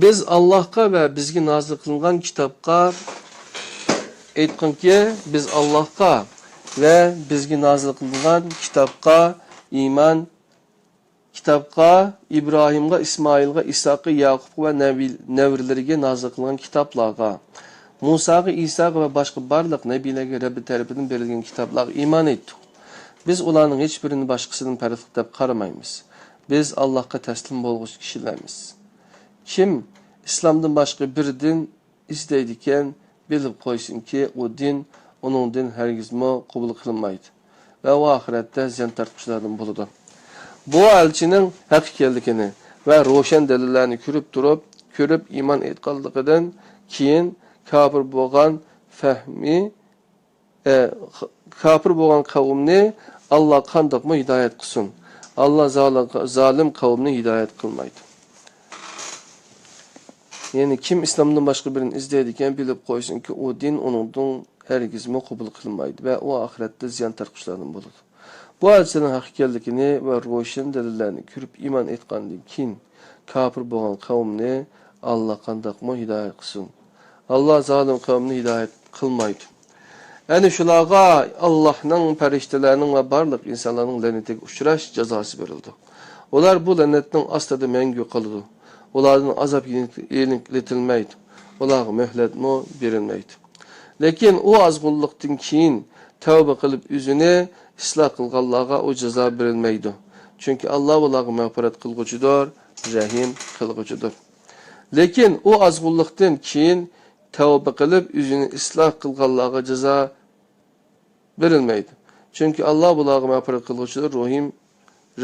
بىز ئاللاھقا ۋە بىزگە نازىل قىلىنغان كىتابقا، ئېيتقىنكى، بىز ئاللاھقا ۋە بىزگە نازىل قىلىنغان كىتابقا ئىمان، كىتابقا، ئىبراھىمغا، ئىسمائىلغا، ئىسھاققا، ياقۇپقا ۋە نەۋى-، نەۋرىلىرىگە نازىل قىلىنغان كىتابلارغا، مۇساغا، ئىساغا ۋە باشقا بارلىق نەبىيلەرگە رەببى تەرىپىدىن بېرىلگەن كىتابلارغا ئىمان ئېيتتۇق. بىز ئۇلارنىڭ ھېچبىرىنى باشقىسىدىن پەرقلىق دەپ قارىمايمىز. بىز ئاللاھقا تەسلىم بولغۇچى كىشىلەرمىز. كىم ئىسلامدىن باشقا بىر دىن ئىزدەيدىكەن، بىلىپ قويسۇنكى، ئۇ دىن ئۇنىڭدىن ھەرگىزمۇ قوبۇل قىلىنمايدۇ ۋە ئۇ ئاخىرەتتە زىيان تارتقۇچىلاردىن بولىدۇ. بۇ ئەلچىنىڭ ھەق ئىكەنلىكىنى ۋە روشەن دەلىللەرنى كۆرۈپ تۇرۇپ، كۆرۈپ ئىمان ئېيتقانلىقىدىن كېيىن كاپىر بولغان فەھمى ئە، خ-، كاپىر بولغان قەۋمنى ئاللا قانداقمۇ ھىدايەت قىلسۇن؟ ئاللا زالىم، زالىم قەۋمنى ھىدايەت قىلمايدۇ. يەنى كىم ئىسلامدىن باشقا بىرىنى ئىزدەيدىكەن، بىلىپ قويسۇنكى، ئۇ دىن ئۇنىڭدىن ھەرگىزمۇ قوبۇل قىلىنمايدۇ ۋە ئۇ ئاخىرەتتە زىيان تارتقۇچىلاردىن بولىدۇ. بۇ ھەدىسنىڭ ھەق ئىكەنلىكىنى ۋە روشەن دەلىللەرنى كۆرۈپ ئىمان ئېيتقاندىن كېيىن، كاپىر بولغان قەۋمنى ئاللا قانداقمۇ ھىدايەت قىلسۇن؟ ئاللا زالىم قەۋمنى ھىدايەت قىلمايدۇ. ئەنە شۇلارغا ئاللاھنىڭ، پەرىشتىلەرنىڭ ۋە بارلىق ئىنسانلارنىڭ لەنىتىگە ئۇچراش جازاسى بېرىلىدۇ. ئۇلار بۇ لەنەتنىڭ ئاستىدا مەڭگۈ قالىدۇ. ئۇلاردىن ئازاب يېنىك-، يېنىكلىتىلمەيدۇ. ئۇلارغا مۆھلەتمۇ بېرىلمەيدۇ. لېكىن ئۇ ئازغۇنلۇقتىن كېيىن تەۋبە قىلىپ ئۆزىنى ئىسلاھ قىلغانلارغا ئۇ جازا بېرىلمەيدۇ. چۈنكى ئاللا ئۇلارغا مەغپىرەت قىلغۇچىدۇر، رەھىم قىلغۇچىدۇر. لېكىن ئۇ ئازغۇنلۇقتىن كېيىن تەۋبە قىلىپ ئۆزىنى ئىسلاھ قىلغانلارغا جازا بېرىلمەيدۇ. چۈنكى ئاللا بۇلارغا مەغپىرەت قىلغۇچىدۇر، رەھىم،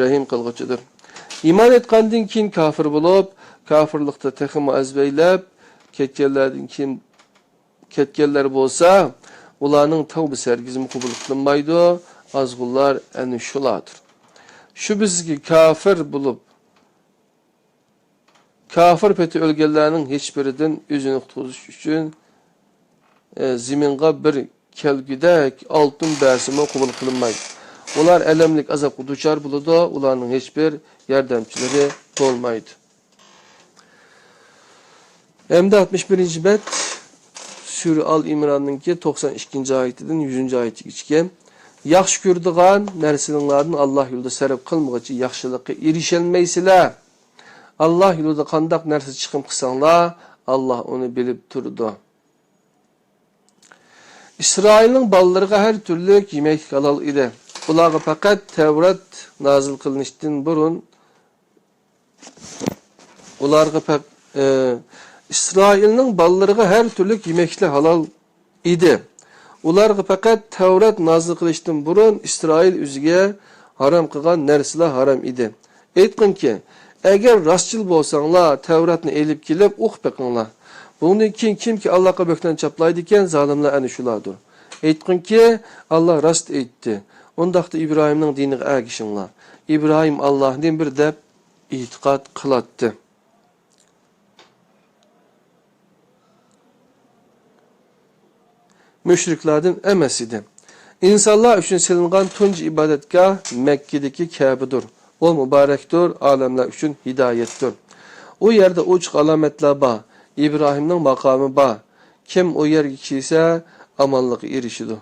رەھىم قىلغۇچىدۇر. ئىمان ئېيتقاندىن كېيىن كاپىر بولۇپ، كاپىرلىقتا تېخىمۇ ئەزۋەيلەپ كەتكەنلەردىن كېيىن، كەتكەنلەر بولسا، ئۇلارنىڭ تەۋبىسى ھەرگىزمۇ قوبۇل قىلىنمايدۇ. ئازغۇنلار ئەنە شۇلاردۇر. شۈبھىسىزكى، كاپىر بولۇپ، كاپىر پېتى ئۆلگەنلەرنىڭ ھېچبىرىدىن ئۆزىنى قۇتقۇزۇش ئۈچۈن، ئە، زېمىنغا بىر كەلگۈدەك ئالتۇن بەرسىمۇ قوبۇل قىلىنمايدۇ. ئۇلار ئەلەملىك ئازابقا دۇچار بولىدۇ، ئۇلارنىڭ ھېچبىر ياردەمچىلىرى بولمايدۇ. ھەمدە ئاتمىش بىرىنچى بەت، سۈرە ئال ئىمراننىڭكى توقسان ئىككىنچى ئايىتىدىن يۈزىنچى ئايىتىگىچىكى. ياخشى كۆرىدىغان نەرسىلىرىڭلاردىن ئاللا يولىدا سەرپ قىلمىغۇچە ياخشىلىققا ئېرىشەلمەيسىلەر. ئاللا يولىدا قانداق نەرسە چىقىم قىلساڭلار، ئاللا ئۇنى بىلىپ تۇرىدۇ. ئىسرائىلنىڭ بالىلىرىغا ھەر تۈرلۈك يېمەكلىك ھالال ئىدى. ئۇلارغا پەقەت تەۋرات نازىل قىلىنىشتىن بۇرۇن، ئۇلارغا پەق-، ئى، ئىسرائىلنىڭ بالىلىرىغا ھەر تۈرلۈك يېمەكلىك ھالال ئىدى. ئۇلارغا پەقەت تەۋرات نازىل قىلىشتىن بۇرۇن ئىسرائىل ئۆزىگە ھارام قىلغان نەرسىلەر ھارام ئىدى. ئېيتقىنكى، ئەگەر راستچىل بولساڭلار، تەۋراتنى ئېلىپ كېلىپ ئوقۇپ بېقىڭلار. بۇندىن كېيىن كىمكى ئاللاغا بۆھتان چاپلايدىكەن، زالىملار ئەنە شۇلاردۇر. ئېيتقىنكى، ئاللا راست ئېيتتى. ئۇنداقتا ئىبراھىمنىڭ دىنىغا ئەگىشىڭلار. ئىبراھىم ئاللانى بىر دەپ ئېتىقاد قىلاتتى. مۇشرىكلاردىن ئەمەس ئىدى. ئىنسانلار ئۈچۈن سېلىنغان تۇنجى ئىبادەتگاھ مەككىدىكى كەبىدۇر. ئۇ مۇبارەكتۇر، ئالەملەر ئۈچۈن ھىدايەتتۇر. ئۇ يەردە ئوچۇق ئالامەتلەر بار، ئىبراھىمنىڭ ماقامى بار. كىم ئۇ يەرگە كىرسە، ئامانلىققا ئېرىشىدۇ.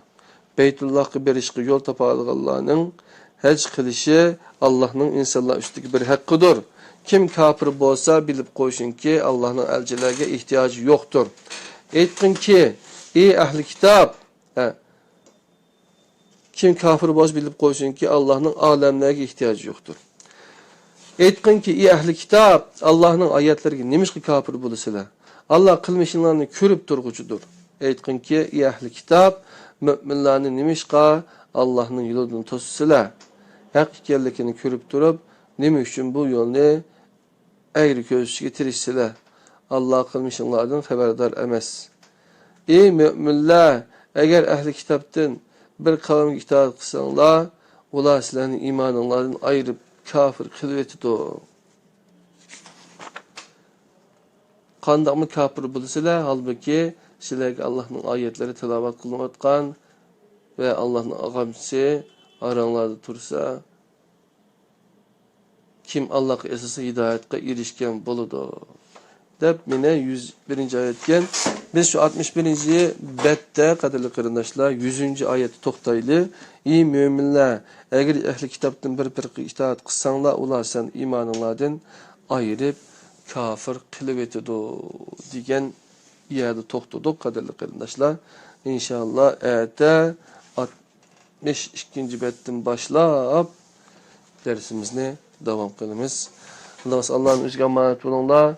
بەيتۇللاھقا بېرىشقا يول تاپالىغانلارنىڭ ھەج قىلىشى ئاللاھنىڭ ئىنسانلار ئۈستىدىكى بىر ھەققىدۇر. كىم كاپىر بولسا، بىلىپ قويسۇنكى، ئاللاھنىڭ ئەلچىلەرگە ئېھتىياجى يوقتۇر. ئېيتقىنكى، ئى ئەھلى كىتاب! ھە. كىم كاپىر بولسا، بىلىپ قويسۇنكى، ئاللاھنىڭ ئالەملەرگە ئېھتىياجى يوقتۇر. ئېيتقىنكى، ئى ئەھلى كىتاب، ئاللاھنىڭ ئايەتلىرىگە نېمىشقا كاپىر بولىسىلەر؟ ئاللا قىلمىشىڭلارنى كۆرۈپ تۇرغۇچىدۇر. ئېيتقىنكى، ئى ئەھلى كىتاب، مۆمىنلارنى نېمىشقا ئاللاھنىڭ يولىدىن توسىسىلەر؟ ھەق ئىكەنلىكىنى كۆرۈپ تۇرۇپ، نېمە ئۈچۈن بۇ يولنى ئەگرى كۆرسىتىشكە تىرىشىسىلەر؟ ئاللا قىلمىشىڭلاردىن خەۋەردار ئەمەس. ئى مۆمىنلەر، ئەگەر ئەھلى كىتابتىن بىر قەۋمگە ئىتائەت قىلساڭلار، ئۇلار سىلەرنى ئىمانىڭلاردىن ئايرىپ، كاپىر قىلىۋېتىدۇ. قانداقمۇ كاپىر بولىسىلەر، ھالبۇكى، سىلەرگە ئاللاھنىڭ ئايەتلىرى تىلاۋەت قىلىنىۋاتقان ۋە ئاللاھنىڭ ئاغامچىسى ئاراڭلاردا تۇرسا، كىم ئاللاغا ئېسىلسا، ھىدايەتكە ئېرىشكەن بولىدۇ، دەپ، مانا يۈز بىرىنچى ئايەتكەن. بىز شۇ ئاتمىش بىرىنچى بەتتە، قەدىرلىك قېرىنداشلار، يۈزىنچى ئايەتتە توختايلى. ئى مۆمىنلەر، ئەگەر ئەھلى كىتابتىن بىر پىرقىگە ئىتائەت قىلساڭلار، ئۇلار سەن ئىمانىڭلاردىن ئايرىپ، كاپىر قىلىۋېتىدۇ، دېگەن يەردە توختىدۇق، قەدىرلىك قېرىنداشلار. ئىنشاللا، ئەتە ئاتمىش ئىككىنچى بەتتىن باشلاپ دەرسىمىزنى داۋام قىلىمىز. ئاللاھ، ئاللاھنىڭ ئۆزىگە ئامانەت بولۇڭلار.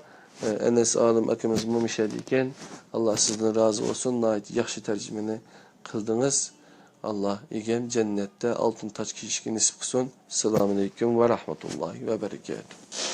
ئەنەس ئالىم ئاكىمىزمۇ مۇشۇ يەردە ئىكەن. ئاللاھ سىزدىن رازى بولسۇن. ناھايىتى ياخشى تەرجىمىنى قىلدىڭىز. ئاللاھ ئىگەم جەننەتتە ئالتۇن تاج كىيىشكە نېسىپ قىلسۇن. ئەسسالامۇ ئەلەيكۇم ۋە رەھمەتۇللاھى ۋە بەرىكاتۇھ.